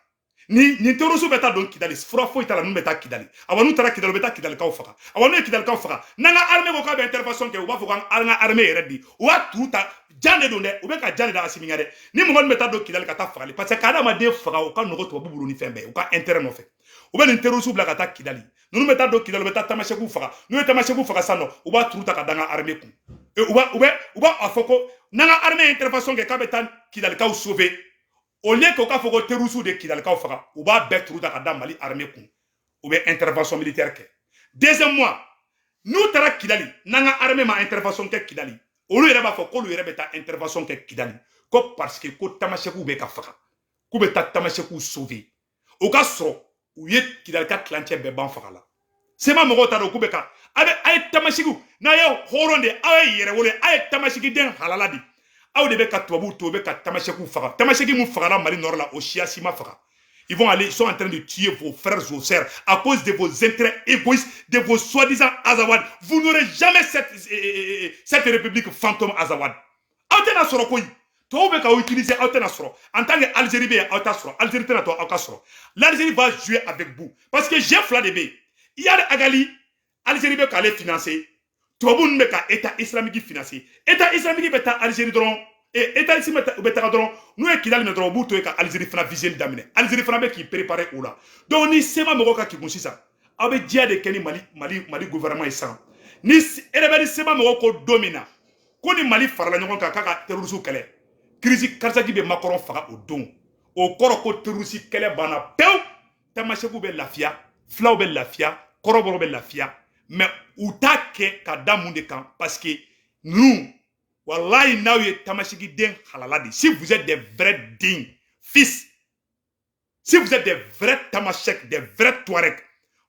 Ni nin terroriste bɛ taa don Kidali, fura foyi t'a la. Ninnu bɛ taa Kidali. Awa, n'u taara Kidali, u bɛ taa Kidalikaw faga. Awa, n'u ye Kidalikaw faga, n'an ka armée ko k'a bɛ intervention kɛ, u b'a fɔ k'an ka armée yɛrɛ di. U b'a turu ta jan de don dɛ, u bɛ ka jan de da Asimi ɲɛ dɛ. Ni mɔgɔ min bɛ taa don Kidali ka taa fagali, parce que k'adamaden faga, u ka nɔgɔ tubabu bolo ni fɛn bɛɛ, u ka intérêt nɔfɛ, u bɛ nin terroriste bila ka taa Kidali. Ninnu bɛ taa don Kidali, u bɛ taa Tamasekuw faga. N'u ye Tamasekuw faga sisan nɔ, u b'a turu ta ka da an ka armée kun. U b'a fɔ ko n'an ka armée ye intervention kɛ k'a bɛ taa Kidalikaw sauver, au lieu que u k'a fɔ ko terroriste de Kidalikaw faga, u b'a bɛɛ turu ta ka da Mali armée kun, u bɛ intervention militaire kɛ. Deuxièmement, n'u taara Kidali, n'an ka armée ma intervention kɛ Kidali, olu yɛrɛ b'a fɔ k'olu yɛrɛ bɛ taa intervention kɛ Kidali, ko parce que ko Tamasekuw bɛ ka faga, k'u bɛ taa Tamasekuw sauver. O ka sɔrɔ u ye Kidali ka tilancɛ bɛɛ ban faga la. CMA mɔgɔw t'a dɔn k'u bɛ ka A bɛ a ye tamasigi n'a ye hɔrɔn de, aw ye yɛrɛwolo, aw ye tamasigiden halala de. Aw de bɛ ka tubabuw to, u bɛ ka tamasɛkiw faga. Tamasɛki mun fagara Mali nord la, o siya si ma faga. Ils vont aller, ils sont en train de tuer vos frères, vos sœurs, à cause de vos intérêts égoïstes, de vos soi-disant Azawad. Vous n'aurez jamais cette république fantôme Azawad. Aw tɛna sɔrɔ koyi. Tubabu bɛ k'aw utiliser, aw tɛna sɔrɔ. En tant que Algérie bɛ yen, aw t'a sɔrɔ. Algérie tɛna to aw ka sɔrɔ. L'Algérie va jouer avec vous. Parce que jeu fila de bɛ yen. Iyad Ag Ghali, Algérie bɛ k'ale financer. Tubabu ninnu bɛ ka État islamique financer. État islamique bɛ taa Algérie dɔrɔn. État islamique bɛ taga dɔrɔn, n'u ye Kidali minɛ dɔrɔn, u b'u to yen ka Algérie fana viseli daminɛ. Algérie fana bɛ k'i préparer o la. Donc ni CMA mɔgɔw ka kekun sisan, aw bɛ diya de kɛ ni Mali gouvernement ye sisan. Ni rebelle CMA mɔgɔw ko don min na ko ni Mali farala ɲɔgɔn kan k'a ka terroriste kɛlɛ, crise cardiaque bɛ Macron faga o don. O kɔrɔ ko terroriste kɛlɛ banna pewu. Tamasɛkiw bɛ lafiya, filaw bɛ lafiya, kɔrɔbɔrɔw bɛ lafiya. Mais u t'a kɛ ka da mun de kan? Parce que ninnu, wallahi, n'aw ye tamasigiden halala de, si vous êtes des vrais dignes fils, si vous êtes des vrais Tamashek, des vrais Touaregs,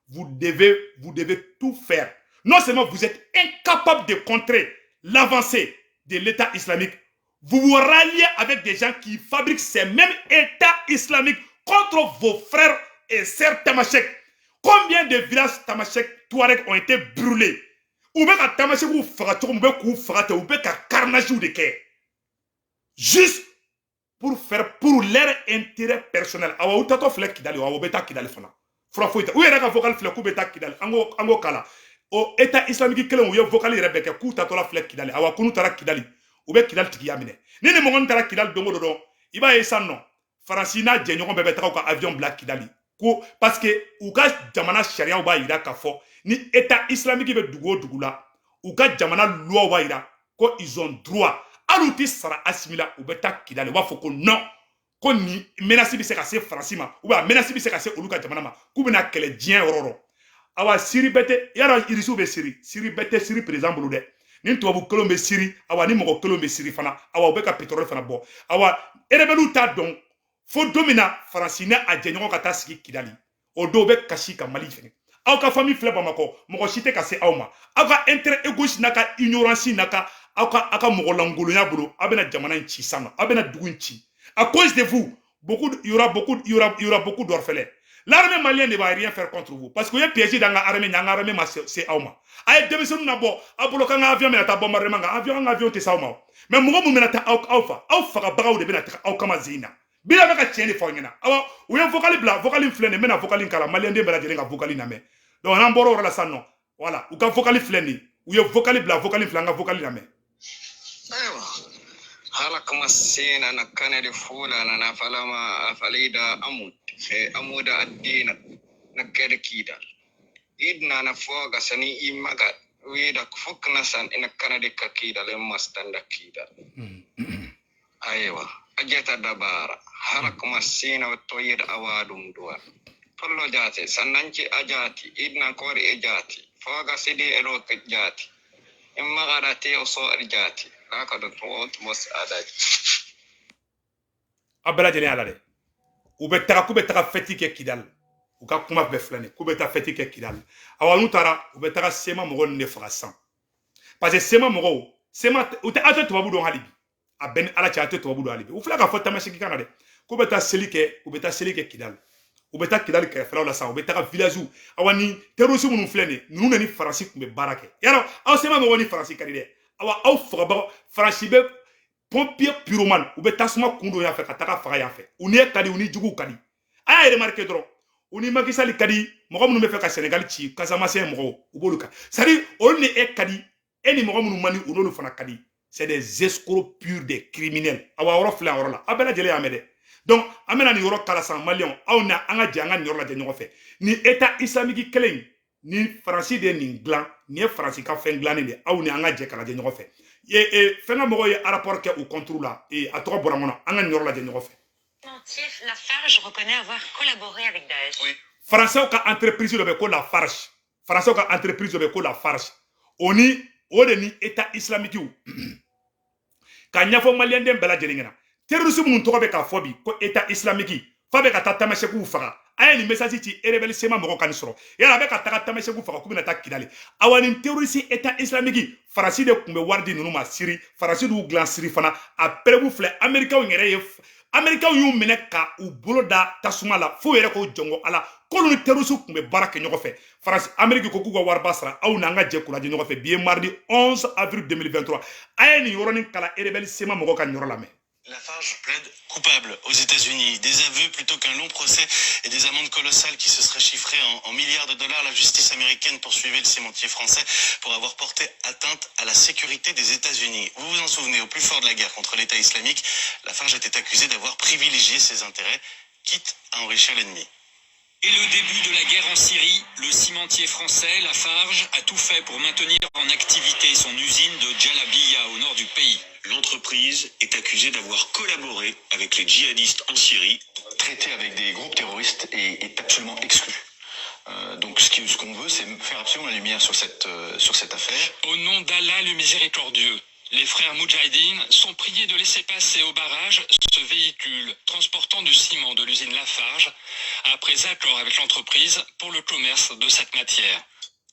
vous devez tout faire. Non seulement vous êtes incapable de contrer l'avancée de l'État islamique, vous vous ralliez avec des gens qui fabriquent ces mêmes États islamiques contre vos frères et sœurs Tamashek. Combien de villages Tamashek, Touareg ont été brûlés? U bɛ ka Tamashekiw faga cogo min, u bɛ k'u faga ten, u bɛ ka carnage de kɛ. Juste pour faire pour leur intérêt personnel. Awa, u tatɔ filɛ Kidali, awa, u bɛ taa Kidali fana. Fura foyi tɛ. U yɛrɛ ka vocal filɛ k'u bɛ taa Kidali. An k'o kala. O État islamique kelen, u ye vocal yɛrɛ bɛɛ kɛ k'u tatɔla filɛ Kidali. Awa, ko n'u taara Kidali, u bɛ Kidali tigiya minɛ. Ni mɔgɔ min taara Kidali don o don dɔrɔn, i b'a ye sisan nɔ, Faransi n'a jɛɲɔgɔn bɛɛ bɛ taga u ka avion bila Kidali. Ko parce que u ka jamana sariyaw b'a yira k'a fɔ ni État islamique bɛ dugu o dugu la, u ka jamana loi b'a yira ko ils ont droit. Hali u tɛ sara Asimi la, u bɛ taa Kidali, u b'a fɔ ko non, ko nin menace bɛ se ka se Faransi ma ou bien menace bɛ se ka se olu ka jamana ma, k'u bɛna kɛlɛ diɲɛ yɔrɔ o yɔrɔ. Awa, Siri bɛɛ tɛ yarɔ, Irisiw bɛ Siri, Siri bɛɛ tɛ Siri président bolo dɛ. Ni tubabu kelenw bɛ Siri, awa, ni mɔgɔ kelenw bɛ Siri fana, awa, u bɛ ka pétrole fana bɔ. Awa, rebelle t'a dɔn fo don min na Faransi n'a a jɛɲɔgɔn ka taa sigi Kidali, o don u bɛ kasi ka Mali fɛnɛ. Aw ka famille filɛ Bamakɔ, mɔgɔ si tɛ ka se aw ma. Aw ka intérêt égoïste n'a ka ignorance n'a ka aw ka mɔgɔ lankolonya bolo, aw bɛna jamana in ci sisan nɔ, aw bɛna dugu in ci. À cause de vous, beaucoup il y aura beaucoup il y aura il y aura beaucoup d'orphelins. L'armée malienne ne va rien faire contre vous parce que u ye piège da an ka armée ɲɛ, an ka armée ma se aw ma. A ye denmisɛnninw na bɔ aw bolo k'an ka avion bɛna taa bombardement kan, avion, an ka avion tɛ se aw ma. Mais mɔgɔ mun bɛna taa aw fa, aw fagabagaw de bɛna taga aw kama zen in na. Bila bɛ ka tiɲɛ de fɔ aw ɲɛna. Awa, u ye vocal bila, vocal in filɛ nin ye, n bɛna vocal in kala, maliyɛn den bɛɛ lajɛlen ka vocal lamɛn. Donc n'an bɔra o yɔrɔ la sisan nɔ, voilà, u ka vocal filɛ nin ye, u ye vocal bila, vocal filɛ, an ka vocal lamɛn. Aiwa. Halak masina na kanadi fula na falama falida amud amuda addina na kede kidal idna na foga sani imaga wida fukna san ina kanadi ka kidal e mastanda kidal. Aiwa, ajeta dabara halak masina toyid awadum duwa tollo jati sananci ajati idna kori e jati foga sidi elo jati imma te oso jati laka do to mos adaji. A bɛɛ lajɛlen y'a la dɛ. U bɛ taga k'u bɛ taga fɛti kɛ Kidali, u ka kuma bɛɛ filɛ nin ye, k'u bɛ taa fɛti kɛ Kidali. Awa, n'u taara, u bɛ taga CMA mɔgɔw ninnu de faga sisan, parce que CMA mɔgɔw, CMA, u tɛ, aw tɛ tubabu dɔn hali bi. A bɛɛ ni Ala cɛ, aw tɛ tubabu dɔn hali bi. U filɛ k'a fɔ tamaseki kan na dɛ, k'u bɛ taa seli kɛ, u bɛ taa seli kɛ Kidali, u bɛ taa Kidali kɛrɛfɛlaw la sisan, u bɛ taga village. Awa, ni terroriste minnu filɛ nin ye, ninnu de ni Faransi tun bɛ baara kɛ. Yarɔ, aw CMA mɔgɔw ni Faransi ka di dɛ. Awa, aw fagabagaw, Faransi bɛ pompier pyromane, u bɛ tasuma kun don yan fɛ ka taga faga yan fɛ. U ni e ka di, u ni juguw ka di. A y'a remarqué dɔrɔn, u ni Macky Sall ka di, mɔgɔ minnu bɛ fɛ ka Sénégal ci, Casamance mɔgɔw, u b'olu kan. C'est à dire, olu ni e ka di, e ni mɔgɔ minnu man di, u n'olu fana ka di. C'est des escrocs purs, des criminels. Awa, yɔrɔ filɛ, yɔrɔ la, aw bɛɛ lajɛlen y'a mɛn dɛ. Donc an bɛna nin yɔrɔ kala sisan. Maliyɛnw, aw na an ka jɛ an ka nin yɔrɔ lajɛ ɲɔgɔn fɛ. Ni État islamique kelen in, ni Faransi de ye nin dilan, nin ye Faransi ka fɛn dilannen de. Aw ni an ka jɛ ka lajɛ ɲɔgɔn fɛ. Fɛn ka mɔgɔw ye rapport kɛ u contre la, a tɔgɔ bɔra n kɔnɔ, an ka nin yɔrɔ lajɛ ɲɔgɔn fɛ. Lafarge reconnaît avoir collaboré avec Daesh. Oui. Français ka entreprise dɔ bɛ ko Lafarge, Français ka entreprise dɔ bɛ ko Lafarge, o ni o de ni État islamique. Ka ɲɛfɔ maliyɛnden bɛɛ lajɛlen ɲɛna, terroriste minnu tɔgɔ bɛ k'a fɔ bi ko État islamique fa bɛ ka taa tamasɛkiw faga. A ye nin message ci rebelle CMA mɔgɔ ka nin sɔrɔ. Yala a bɛ ka taga Tamasɛku faga k'u bɛna taa Kidali. Awa, nin terroriste État islamique, Faransi de tun bɛ wari di ninnu ma Siri. Faransi d'u dilan Siri fana. A preuve filɛ, Américains yɛrɛ ye, Américains y'u minɛ ka u bolo da tasuma la f'u yɛrɛ k'o jɔngɔ ala k'olu ni terroriste tun bɛ baara kɛ ɲɔgɔn fɛ. Faransi, Amérique ko k'u ka wariba sara. Aw n'an ka jɛ k'u lajɛ ɲɔgɔn fɛ. Bi ye mardi 11 avril 2023. A ye nin yɔrɔnin kalan, rebelle CMA mɔgɔw ka nin yɔrɔ lamɛn. Lafarge plaide coupable aux États-Unis. Des aveux plutôt qu'un long procès et des amendes colossales qui se seraient chiffrées en milliards de dollars. La justice américaine poursuivait le cimentier français pour avoir porté atteinte à la sécurité des États-Unis. Vous vous en souvenez, au plus fort de la guerre contre l'État islamique, Lafarge était accusé d'avoir privilégié ses intérêts, quitte à enrichir l'ennemi. Et le début de la guerre en Syrie, le cimentier français Lafarge a tout fait pour maintenir en activité son usine de Jalabiya au nord du pays. L'entreprise est accusée d'avoir collaboré avec les djihadistes en Syrie. Traiter avec des groupes terroristes est absolument exclu. Donc ce qu'on veut, c'est faire absolument la lumière sur cette affaire. Au nom d'Allah le miséricordieux, les frères Moudjahidines sont priés de laisser passer au barrage ce véhicule transportant du ciment de l'usine Lafarge, après accord avec l'entreprise pour le commerce de cette matière.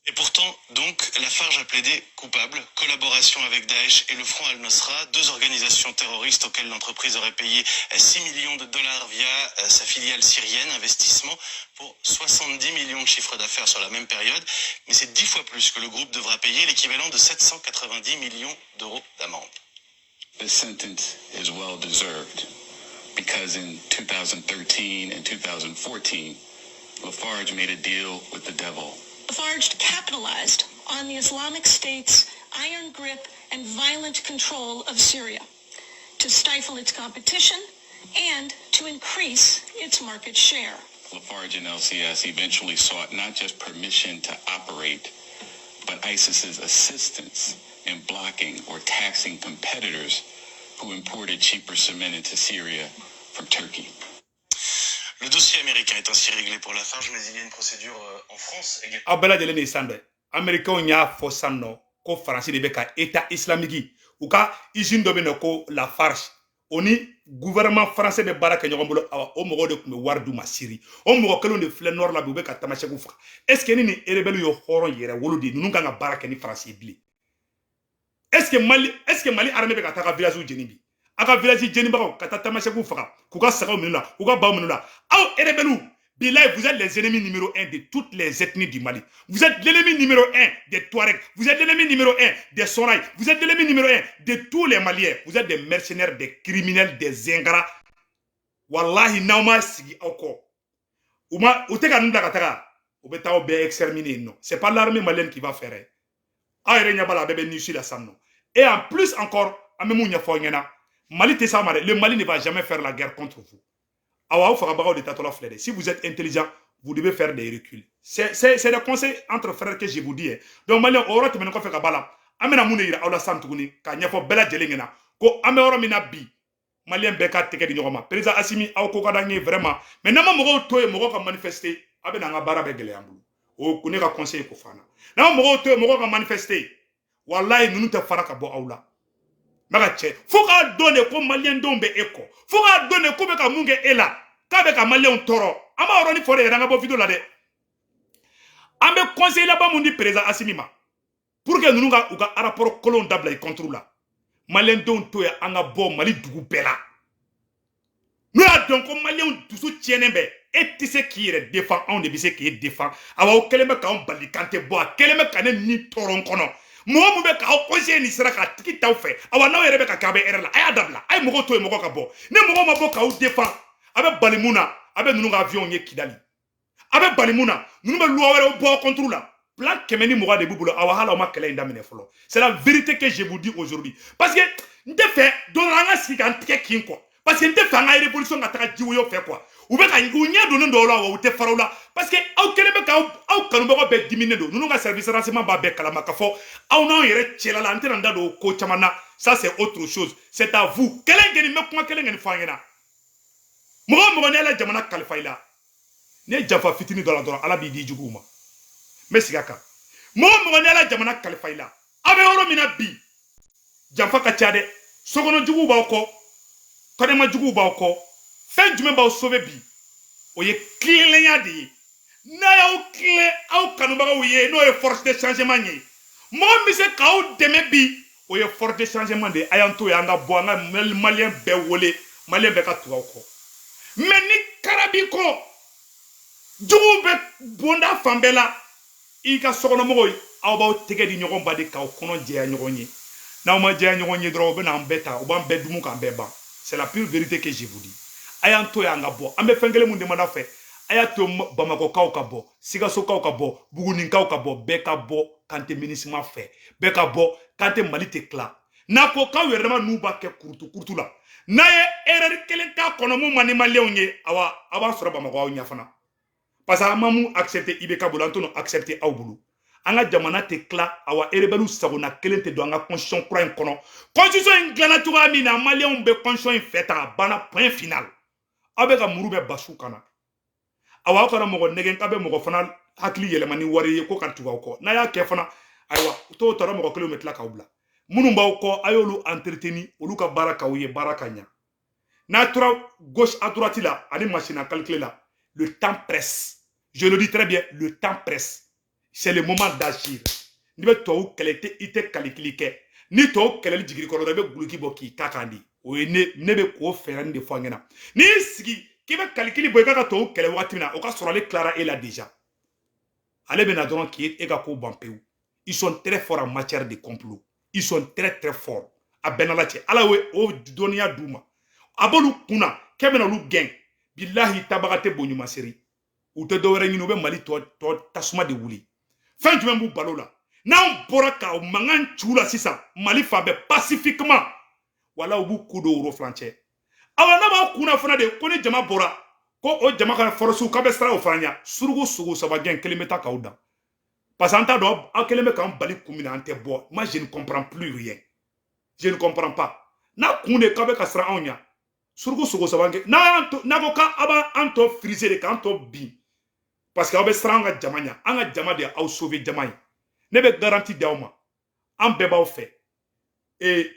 Et pourtant, donc, Lafarge a plaidé coupable. Collaboration avec Daesh et le Front al-Nosra, deux organisations terroristes auxquelles l'entreprise aurait payé 6 millions de dollars via sa filiale syrienne, investissement pour 70 millions de chiffre d'affaires sur la même période. Mais c'est 10 fois plus que le groupe devra payer, l'équivalent de 790 millions d'euros d'amende. This sentence is well deserved because in 2013 and 2014, Lafarge made a deal with the devil. Lafarge capitalized on the Islamic State's iron grip and violent control of Syria to stifle its competition and to increase its market share. Lafarge and LCS eventually sought not just permission to operate, but ISIS's assistance in blocking or taxing competitors who imported cheaper cement into Syria from Turkey. Le dossier américain est ainsi réglé pour Lafarge, mais il y a une procédure en France également. Aw bɛɛ lajɛlen de ye san dɛ. Américains y'a fɔ san nɔ ko Faransi de bɛ ka État islamique, u ka usine dɔ bɛ yen nɔ ko Lafarge, o ni gouvernement français bɛ baara kɛ ɲɔgɔn bolo. Awa, o mɔgɔw de tun bɛ wari d'u ma Siri. O mɔgɔ kelenw de filɛ nord la bi, u bɛ ka Tamasɛkiw faga. Est ce que ni nin rebelle ye hɔrɔn yɛrɛ wolo de ye, ninnu kan ka baara kɛ ni Faransi ye bilen? Est ce que Mali armée bɛ ka taa ka village jeni bi? A ka village jenibagaw ka taa Tamasɛkiw faga, k'u ka sagaw minɛ u la, k'u ka baw minɛ u la. Aw rebelles, bilahi, vous êtes les ennemis numéro un de toutes les ethnies du Mali. Vous êtes l'ennemi numéro un des Touaregs. Vous êtes l'ennemi numéro un des Sonraï. Vous êtes l'ennemi numéro un de tous les Maliens. Vous êtes des mercenaires, des criminels, des ingrats. Wallahi, n'aw ma sigi aw kɔ. U ma u tɛ ka ninnu bila ka taga. U bɛ taa aw bɛɛ exterminer yen nɔ. C'est pas l'armée malienne qui va faire. Aw yɛrɛ ɲɛ b'a la, a bɛɛ bɛ nisi la sisan nɔ. Et en plus encore, an bɛ mun ɲɛfɔ aw ɲɛna? Mali tɛ s'a ma dɛ. Le Mali ne va jamais faire la guerre contre vous. Awa, aw fagabagaw de tatɔla filɛ dɛ. Si vous êtes intelligent, vous devez faire des reculs. C'est des conseils entre frères que je vous dis, hein. Donc Malien, o yɔrɔ tɛmɛnen kɔfɛ ka ba la, an bɛna mun de yira aw la sisan tuguni k'a ɲɛfɔ bɛɛ lajɛlen ɲɛna ko an bɛ yɔrɔ min na bi, Malien bɛɛ ka tɛgɛ di ɲɔgɔn ma. Président Assimi, aw ko ka d'an ye vraiment, mais n'an ma mɔgɔw to yen mɔgɔw ka manifester, a bɛ n'an ka baara bɛɛ gɛlɛya an bolo. O ne ka conseil ko fana, n'an ma mɔgɔw to yen mɔgɔw ka manifester, walayi, ninnu tɛ fara ka bɔ aw la. N bɛ ka cɛ fo k'a dɔn de ko Maliyɛn denw bɛ e kɔ, fo k'a dɔn de ko bɛ ka mun kɛ e la, k'a bɛ ka Maliyɛnw tɔɔrɔ. An b'a yɔrɔnin fɔ de yɛrɛ, an ka bɔ vidéo la dɛ. An bɛ conseil laban mun di président Assimi ma pour que ninnu ka u ka rapport kolonw dabila i contre la? Maliyɛn denw to yen, an ka bɔ Mali dugu bɛɛ la. N'u y'a dɔn ko Maliyɛnw dusu tiɲɛnen bɛ, e tɛ se k'i yɛrɛ défend, anw de bɛ se k'e défend. Awa, aw kɛlen bɛ k'anw bali k'an tɛ bɔ, a kɛlen bɛ ka ne ni tɔɔrɔ n kɔnɔ. Mɔgɔ mun bɛ k'aw conseiller nin sira k'a tigi t'aw fɛ? Awa, n'aw yɛrɛ bɛ ka kɛ, a bɛ hɛrɛ la. A y'a dabila, a ye mɔgɔw to yen, mɔgɔw ka bɔ. Ni mɔgɔw ma bɔ k'aw défend, a bɛ bali mun na? A bɛ ninnu ka avion ye Kidali. A bɛ bali mun na? Ninnu bɛ loi wɛrɛw bɔ contre la. Plan 120 de b'u bolo. Awa, hali aw ma kɛlɛ in daminɛ fɔlɔ. C'est la vérité que je vous dis aujourd'hui, parce que n tɛ fɛ don dɔ la an ka sigi k'an tigɛ kin quoi, parce que n tɛ fɛ an ka révolution ka taga jiwoyo fɛ quoi. U bɛ ka u ɲɛ donnen dɔw la wa, u tɛ fara u la, parce que aw kɛlen bɛ k'aw aw kanubagaw bɛɛ diminen don. Ninnu ka service renseignement b'a bɛɛ kalama k'a fɔ aw n'anw yɛrɛ cɛla la. An tɛna n da don o ko caman na, ça c'est autre chose, c'est à vous. Kelen kelen, n bɛ kuma kelen kelen fɔ an ɲɛna. Mɔgɔ o mɔgɔ, ni Ala jamana kalifa i la, n'i ye janfa fitinin dɔ la dɔrɔn, Ala b'i di juguw ma. N bɛ segin a kan: mɔgɔ o mɔgɔ, ni Ala jamana kalifa i la, aw bɛ yɔrɔ min na bi, janfa ka ca dɛ. Sokɔnɔ juguw b'aw kɔ, kɔnɛma juguw b'aw kɔ. Fɛn jumɛn b'aw sauver bi? O ye tilennenya de ye. N'a y'aw tilen aw kanubagaw ye, n'o ye force de changement ye, mɔgɔ min bɛ se k'aw dɛmɛ bi, o ye force de changement de ye. A y'an to yen, an ka bɔ, an ka Malien bɛɛ wele, Malien bɛɛ ka tugu aw kɔ. Mais ni kara b'i kɔ, juguw bɛ bonda fan bɛɛ la, i ka sokɔnɔmɔgɔw, aw b'aw tɛgɛ di ɲɔgɔn ba de k'aw kɔnɔ jɛya ɲɔgɔn ye. N'aw ma jɛya ɲɔgɔn ye dɔrɔn, u bɛ n'an bɛɛ ta, u b'an bɛɛ dumu k'an bɛɛ ban. C'est la pure vérité que je vous dis. A y'an to yen, an ka bɔ. An bɛ fɛn kelen mun demande fɛ, a y'a to Bamakɔkaw ka bɔ, Sikasokaw ka bɔ, Bugunikaw ka bɔ, bɛɛ ka bɔ k'an tɛ MINUSMA fɛ, bɛɛ ka bɔ k'an tɛ Mali tɛ tila. N'a ko k'aw yɛrɛ dama n'u b'a kɛ kurutu kurutu la, n'a ye erreur kelen k'a kɔnɔ mun man di Maliyɛnw ye, awa, aw b'a sɔrɔ Bamakɔ aw ɲɛ fana, parce que an ma mun accepter IBK bolo, an t'o accepter aw bolo. An ka jamana tɛ tila. Awa, rebelle sagona kelen tɛ don an ka constitution kura in kɔnɔ. Constitution in dilanna cogoya min na, Maliyɛnw bɛ constitution in fɛ tan, a banna, point final. Aw bɛ ka muru bɛ basu kana. Awa, aw kana mɔgɔ nɛgɛn k'a bɛ mɔgɔ fana hakili yɛlɛma ni wari ye ko ka tugu aw kɔ. N'a y'a kɛ fana, ayiwa, t'o tɔɔrɔ, mɔgɔ kelenw bɛ tila k'aw bila. Minnu b'aw kɔ, a y'olu entretenir, olu ka baara k'aw ye, baara ka ɲa. N'a tora gauche à droite la ani machine à calculer la, le temps presse. Je le dis très bien, le temps presse. C'est le moment d'agir. N'i bɛ tubabu kɛlɛ, i tɛ calcul kɛ. Ni tubabu kɛlɛli jigin kɔrɔ dɔrɔn, i bɛ guloki bɔ k'i ta kan di. O ye ne bɛ k'o fɛɛrɛ nin de fɔ an ɲɛna. N'i y'i sigi k'i bɛ calcul bɔ i ka ka tubabu kɛlɛ waati min na, o ka sɔrɔ ale tilara e la déjà. Ale bɛ na dɔrɔn k'i e ka ko ban pewu. Ils sont très forts en matière de complot. Ils sont très très forts. A bɛɛ n'Ala cɛ, Ala ye o dɔnniya d'u ma. A b'olu kunna k'e bɛna olu gɛn. Bilahi, tabaga tɛ boɲuman seri. U tɛ dɔwɛrɛ ɲini, u bɛ Mali tɔ tɔ tasuma de wuli. Fɛn jumɛn b'u balo la? N'anw bɔra ka mankan ci u la sisan, Mali fan bɛɛ pacifiquement, wala u b'u ku don woro furancɛ. Awa, n'a b'aw kunna fana de ko ni jama bɔra, ko o jama ka force k'a bɛ siran o fana ɲɛ, suruku sogo saba gɛn kelen bɛ taa k'aw dan, parce que an t'a dɔn aw kelen bɛ k'an bali kun min na an tɛ bɔ. Moi, je ne comprends plus rien, je ne comprends pas. N'a kun de k'aw bɛ ka siran anw ɲɛ, suruku sogo saba gɛn, n'a n'a ko k'aw b'an tɔ frise de k'an tɔ bin, parce que aw bɛ siran an ka jama ɲɛ. An ka jama de ye aw sauver jama ye. Ne bɛ garantie di aw ma, an bɛɛ b'aw fɛ. Ee,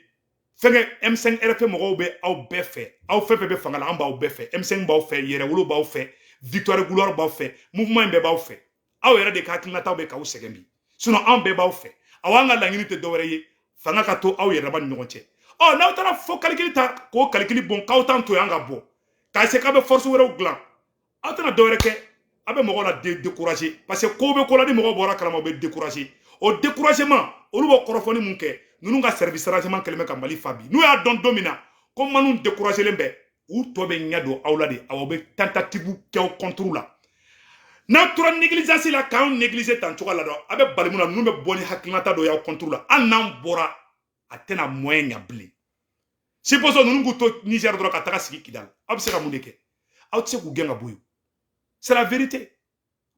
fɛnkɛ, M5 RFP mɔgɔw bɛ aw bɛɛ fɛ. Aw fɛn fɛn bɛ fanga la, an b'aw bɛɛ fɛ. M5 b'aw fɛ, Yɛrɛwolo b'aw fɛ, Victoire Gloire b'aw fɛ, mouvement in bɛɛ b'aw fɛ. Aw yɛrɛ de ka hakilinataw bɛ k'aw sɛgɛn bi, sinon an bɛɛ b'aw fɛ. Awa, an ka laɲini tɛ dɔwɛrɛ ye, fanga ka to aw yɛrɛ dama ni ɲɔgɔn cɛ. Ɔ, n'aw taara fo calcul ta k'o calcul bɔn k'aw t'an to yen, an ka bɔ k'a se k'a bɛ force wɛrɛw dilan, aw tɛna dɔwɛrɛ kɛ, a bɛ mɔgɔw la décourager, parce que ko bɛ ko la, ni mɔgɔw bɔra kalama, u bɛ décourager. O découragement, olu b'o kɔrɔfɔli mun kɛ, ninnu ka service renseignement kɛlen bɛ ka Mali fa bi. N'u y'a dɔn don min na ko manu découragé len bɛ, u tɔ bɛ ɲɛ don aw la de. Awa, u bɛ tentative kɛ aw contre la. N'aw tora négligence la, k'anw négliger tan cogo la dɔrɔn, a bɛ bali mun na, ninnu bɛ bɔ ni hakilinata dɔ y'aw contre la. Hali n'an bɔra, a tɛna moyen ɲa bilen. Supposons ninnu k'u to Niger dɔrɔn ka taga sigi Kidal, aw bɛ se ka mun de kɛ? Aw tɛ se k'u gɛn ka bɔ yen. C'est la vérité.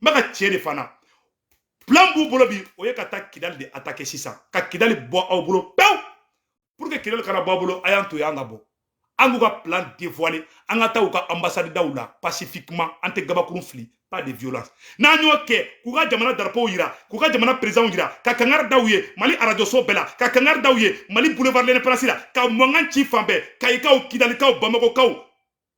N bɛ ka tiɲɛ de fana. Plan b'u bolo bi, o ye ka taa Kidali de attaquer sisan, ka Kidali bɔ aw bolo pewu. Pour que Kidali kana bɔ aw bolo, a y'an to yen, an ka bɔ, an k'u ka plan dévoiler, an ka taa u ka ambassade daw la pacifiquement. An tɛ gabakurun fili, pas de violence. N'an y'o kɛ, k'u ka jamana drapeau yira, k'u ka jamana président yira, ka kangari daw ye Mali arajo so bɛɛ la, ka kangari daw ye Mali boulevard l'Indépendance la, ka mankan ci fan bɛɛ, Kayikaw, Kidalikaw, Bamakɔkaw,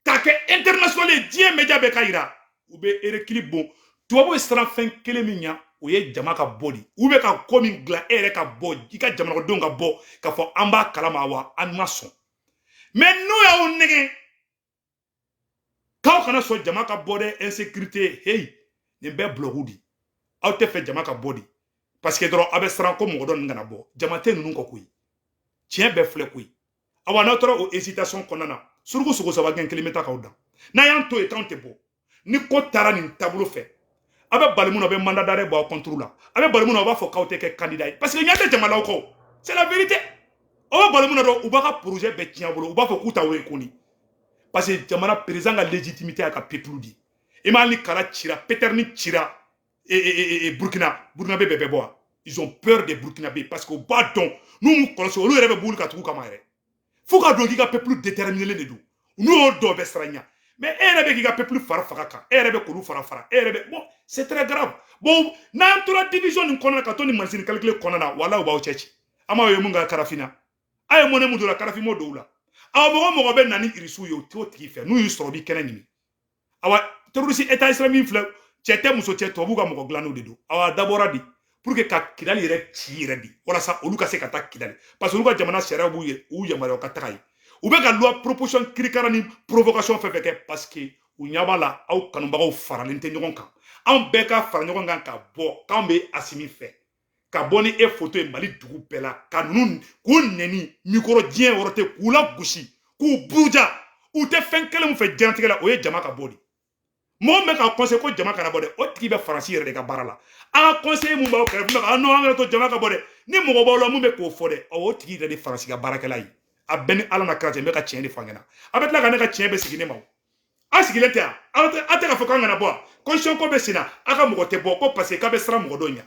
k'a kɛ international ye, diɲɛ média bɛɛ ka yira, u bɛ recul bon. Tubabu ye siran fɛn kelen min ɲa, o ye jama ka bɔ de. U bɛ ka ko min dilan, e yɛrɛ ka bɔ, i ka jamanadenw ka bɔ k'a fɔ an b'a kalama wa an ma sɔn. Mais n'u y'aw nɛgɛn k'aw kana sɔn jama ka bɔ dɛ, insécurité, hey, nin bɛɛ bulɔku di. Aw tɛ fɛ jama ka bɔ de, parce que dɔrɔn aw bɛ siran ko mɔgɔ dɔ ninnu kana bɔ. Jama tɛ ninnu kɔ koyi, tiɲɛ bɛɛ filɛ koyi. Awa, n'aw taara o hésitation kɔnɔna na, suruku sogo saba gɛn kelen bɛ taa k'aw dan. N'a y'an to yen k'anw tɛ bɔ, ni ko taara nin taabolo fɛ, a bɛ bali mun na, a bɛ mandat d'arrêt bɔ aw contre la. A bɛ bali mun na, u b'a fɔ k'aw tɛ kɛ candidat ye, parce que ɲɛ tɛ jama la aw kɔ. C'est la vérité. Aw bɛ bali mun na dɔrɔn, u b'a ka projet bɛɛ tiɲɛ aw bolo, u b'a fɔ k'u t'aw reconnu, parce que jamana président ka légitimité y'a ka peuple di. I m'a ni kala cira, Peterni cira Burkina, Burkinabé bɛɛ bɛ bɔ wa. Ils ont peur des Burkinabés, parce que u b'a dɔn n'u m'u kɔlɔsi, olu yɛrɛ bɛ b'olu ka tugu kama yɛrɛ. Fo k'a dɔn k'i ka peuple déterminé de don, n'u y'o dɔn, u bɛ siran ɲɛ. Mais e yɛrɛ bɛ k'i ka peuple fara faga kan, e yɛrɛ bɛ k'olu fara fara, e yɛrɛ bɛ bon, c'est très grave. Bon, n'an tora division nin kɔnɔna, ka to nin machine calcul kɔnɔna na, wala u b'aw cɛ ci. An b'aw ye mun kɛ Karafinna, a ye mɔnɛ mun don la, Karafin m'o don u la. Awa, mɔgɔ mɔgɔ bɛ na ni irisiw ye, o t'o tigi fɛ. N'u y'i sɔrɔ, u b'i kɛnɛ ɲini. Awa, Terroriste État islamique filɛ, cɛ tɛ muso cɛ, tubabu ka mɔgɔ dilanniw de don. Awa, a dabɔra de pour que ka Kidali yɛrɛ ci yɛrɛ de, walasa olu ka se ka taa Kidali, parce que olu ka jamana sariya b'u ye u yamaruya ka taga yen. U bɛ ka loi proposition kirikara ni provocation fɛn fɛn kɛ, parce que u ɲɛ b'a la aw kanubagaw faralen tɛ ɲɔgɔn kan. Anw bɛɛ ka fara ɲɔgɔn kan ka bɔ k'anw bɛ Asimi fɛ, ka bɔ ni e foto ye Mali dugu bɛɛ la, ka ninnu k'u nɛni mikoro diɲɛ yɔrɔ tɛ, k'u la gosi, k'u buruja. U tɛ fɛn kelen min fɛ diɲɛlatigɛ la, o ye jama ka bɔ de. Mɔgɔ min bɛ ka conseil ko jama kana bɔ dɛ, o tigi bɛ Faransi yɛrɛ de ka baara la. An ka conseiller mun b'aw kɛrɛfɛ a non, an kana to jama ka bɔ dɛ, ni mɔgɔ b'aw la mun bɛ k'o fɔ dɛ, o tigi yɛrɛ de Faransi ka baarakɛla ye. A bɛɛ ni Ala na kira cɛ, n bɛ ka tiɲɛ de fɔ an ɲɛna. A bɛ tila ka ne ka tiɲɛ bɛ segin ne ma. An sigilen tɛ yan, aw tɛ k'a fɔ k'an kana bɔ wa? Constitution ko bɛ sen na, aw ka mɔgɔ tɛ bɔ ko parce que k'a bɛ siran mɔgɔ dɔ ɲɛ.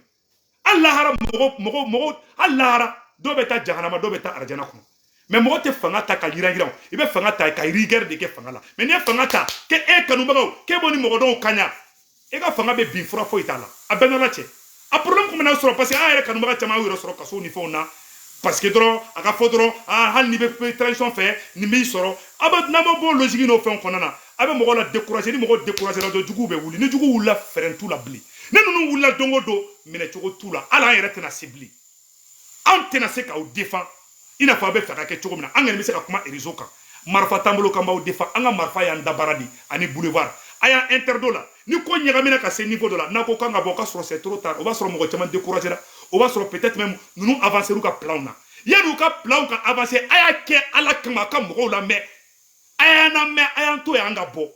Hali lahara mɔgɔ mɔgɔ mɔgɔ, hali lahara dɔw bɛ taa jahanama, dɔw bɛ taa arajana kɔnɔ. Mais mɔgɔ tɛ fanga ta ka yiran yiran, i bɛ fanga ta ka rigueur de kɛ fanga la. Mais n'i ye fanga ta k'e e kanubagaw k'e b'o ni mɔgɔ dɔw kaɲa, e ka fanga bɛ bin, fura foyi t'a la. A bɛɛ n'Ala cɛ, a problème kun bɛna sɔrɔ, parce que an yɛrɛ kanubaga caman y'u yɛrɛ sɔrɔ kaso ni fɛnw na, parce que dɔrɔn a ka fɔ dɔrɔn, ah, hali n'i bɛ transition fɛ, nin b'i sɔrɔ. A bɛ n'an ma bɔ logique n'o fɛnw kɔnɔna na, a bɛ mɔgɔw la décourager. Ni mɔgɔw décourager la dɔrɔn, juguw bɛ wuli. Ni juguw wulila, fɛɛrɛ t'u la bilen. Ni ninnu wulila don o don, minɛcogo t'u la. Hali an yɛrɛ tɛna se bilen, anw tɛna se k'aw défend i n'a fɔ a bɛ fɛ ka kɛ cogo min na. An kɔni bɛ se ka kuma réseau kan, marifa t'an bolo k'an b'aw défend. An ka marifa y'an dabara de ani boulevard. A y'an interdit la. Ni ko ɲagamina ka se niveau dɔ la, n'a ko k'an ka bɔ, o ka sɔrɔ c'est trop tard. O b'a sɔrɔ mɔgɔ caman découragé la, o b'a sɔrɔ peut-être même ninnu avancé u ka plan na. Yanni u ka plan ka avancer, a y'a kɛ Ala kama, a ka mɔgɔw lamɛn, a y'an lamɛn, a y'an to yan ka bɔ.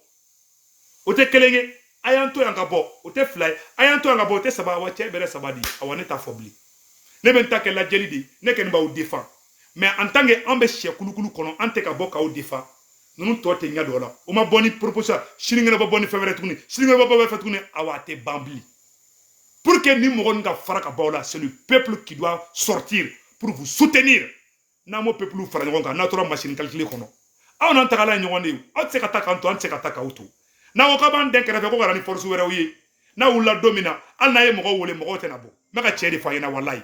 O tɛ kelen ye, a y'an to yan ka bɔ. O tɛ fila ye, a y'an to yan ka bɔ. O tɛ saba wa? Cɛ bɛrɛ saba di. Awa, ne t'a fɔ bilen, ne bɛ n ta kɛ lajɛli de. Ne kɔni b'aw défend, mais en tant que an bɛ sɛ kulukulu kɔnɔ, an tɛ ka bɔ k'aw défend. Ninnu tɔ tɛ ɲɛ dɔ la. O ma bɔ ni proposition, sinikɛnɛ bɛ bɔ ni fɛn wɛrɛ tuguni, sinikɛnɛ bɛ bɔ fɛn tuguni. Awa, a tɛ ban bilen. Pour que ni mɔgɔ ninnu ka fara ka bɔ aw la, c'est le peuple qui doit sortir pour vous soutenir. N'an m'o peuple fara ɲɔgɔn kan, n'a tora machine calcul kɔnɔ, aw n'an tagala ye ɲɔgɔn de ye. Aw tɛ se ka taa k'an to, an tɛ se ka taa k'aw to. N'a ko k'a b'an den kɛrɛfɛ ko ka na ni force wɛrɛw ye, n'a wulila don min na, hali n'a ye mɔgɔw wele, mɔgɔw tɛna bɔ. N bɛ ka tiɲɛ de fɔ a ɲɛna, walayi.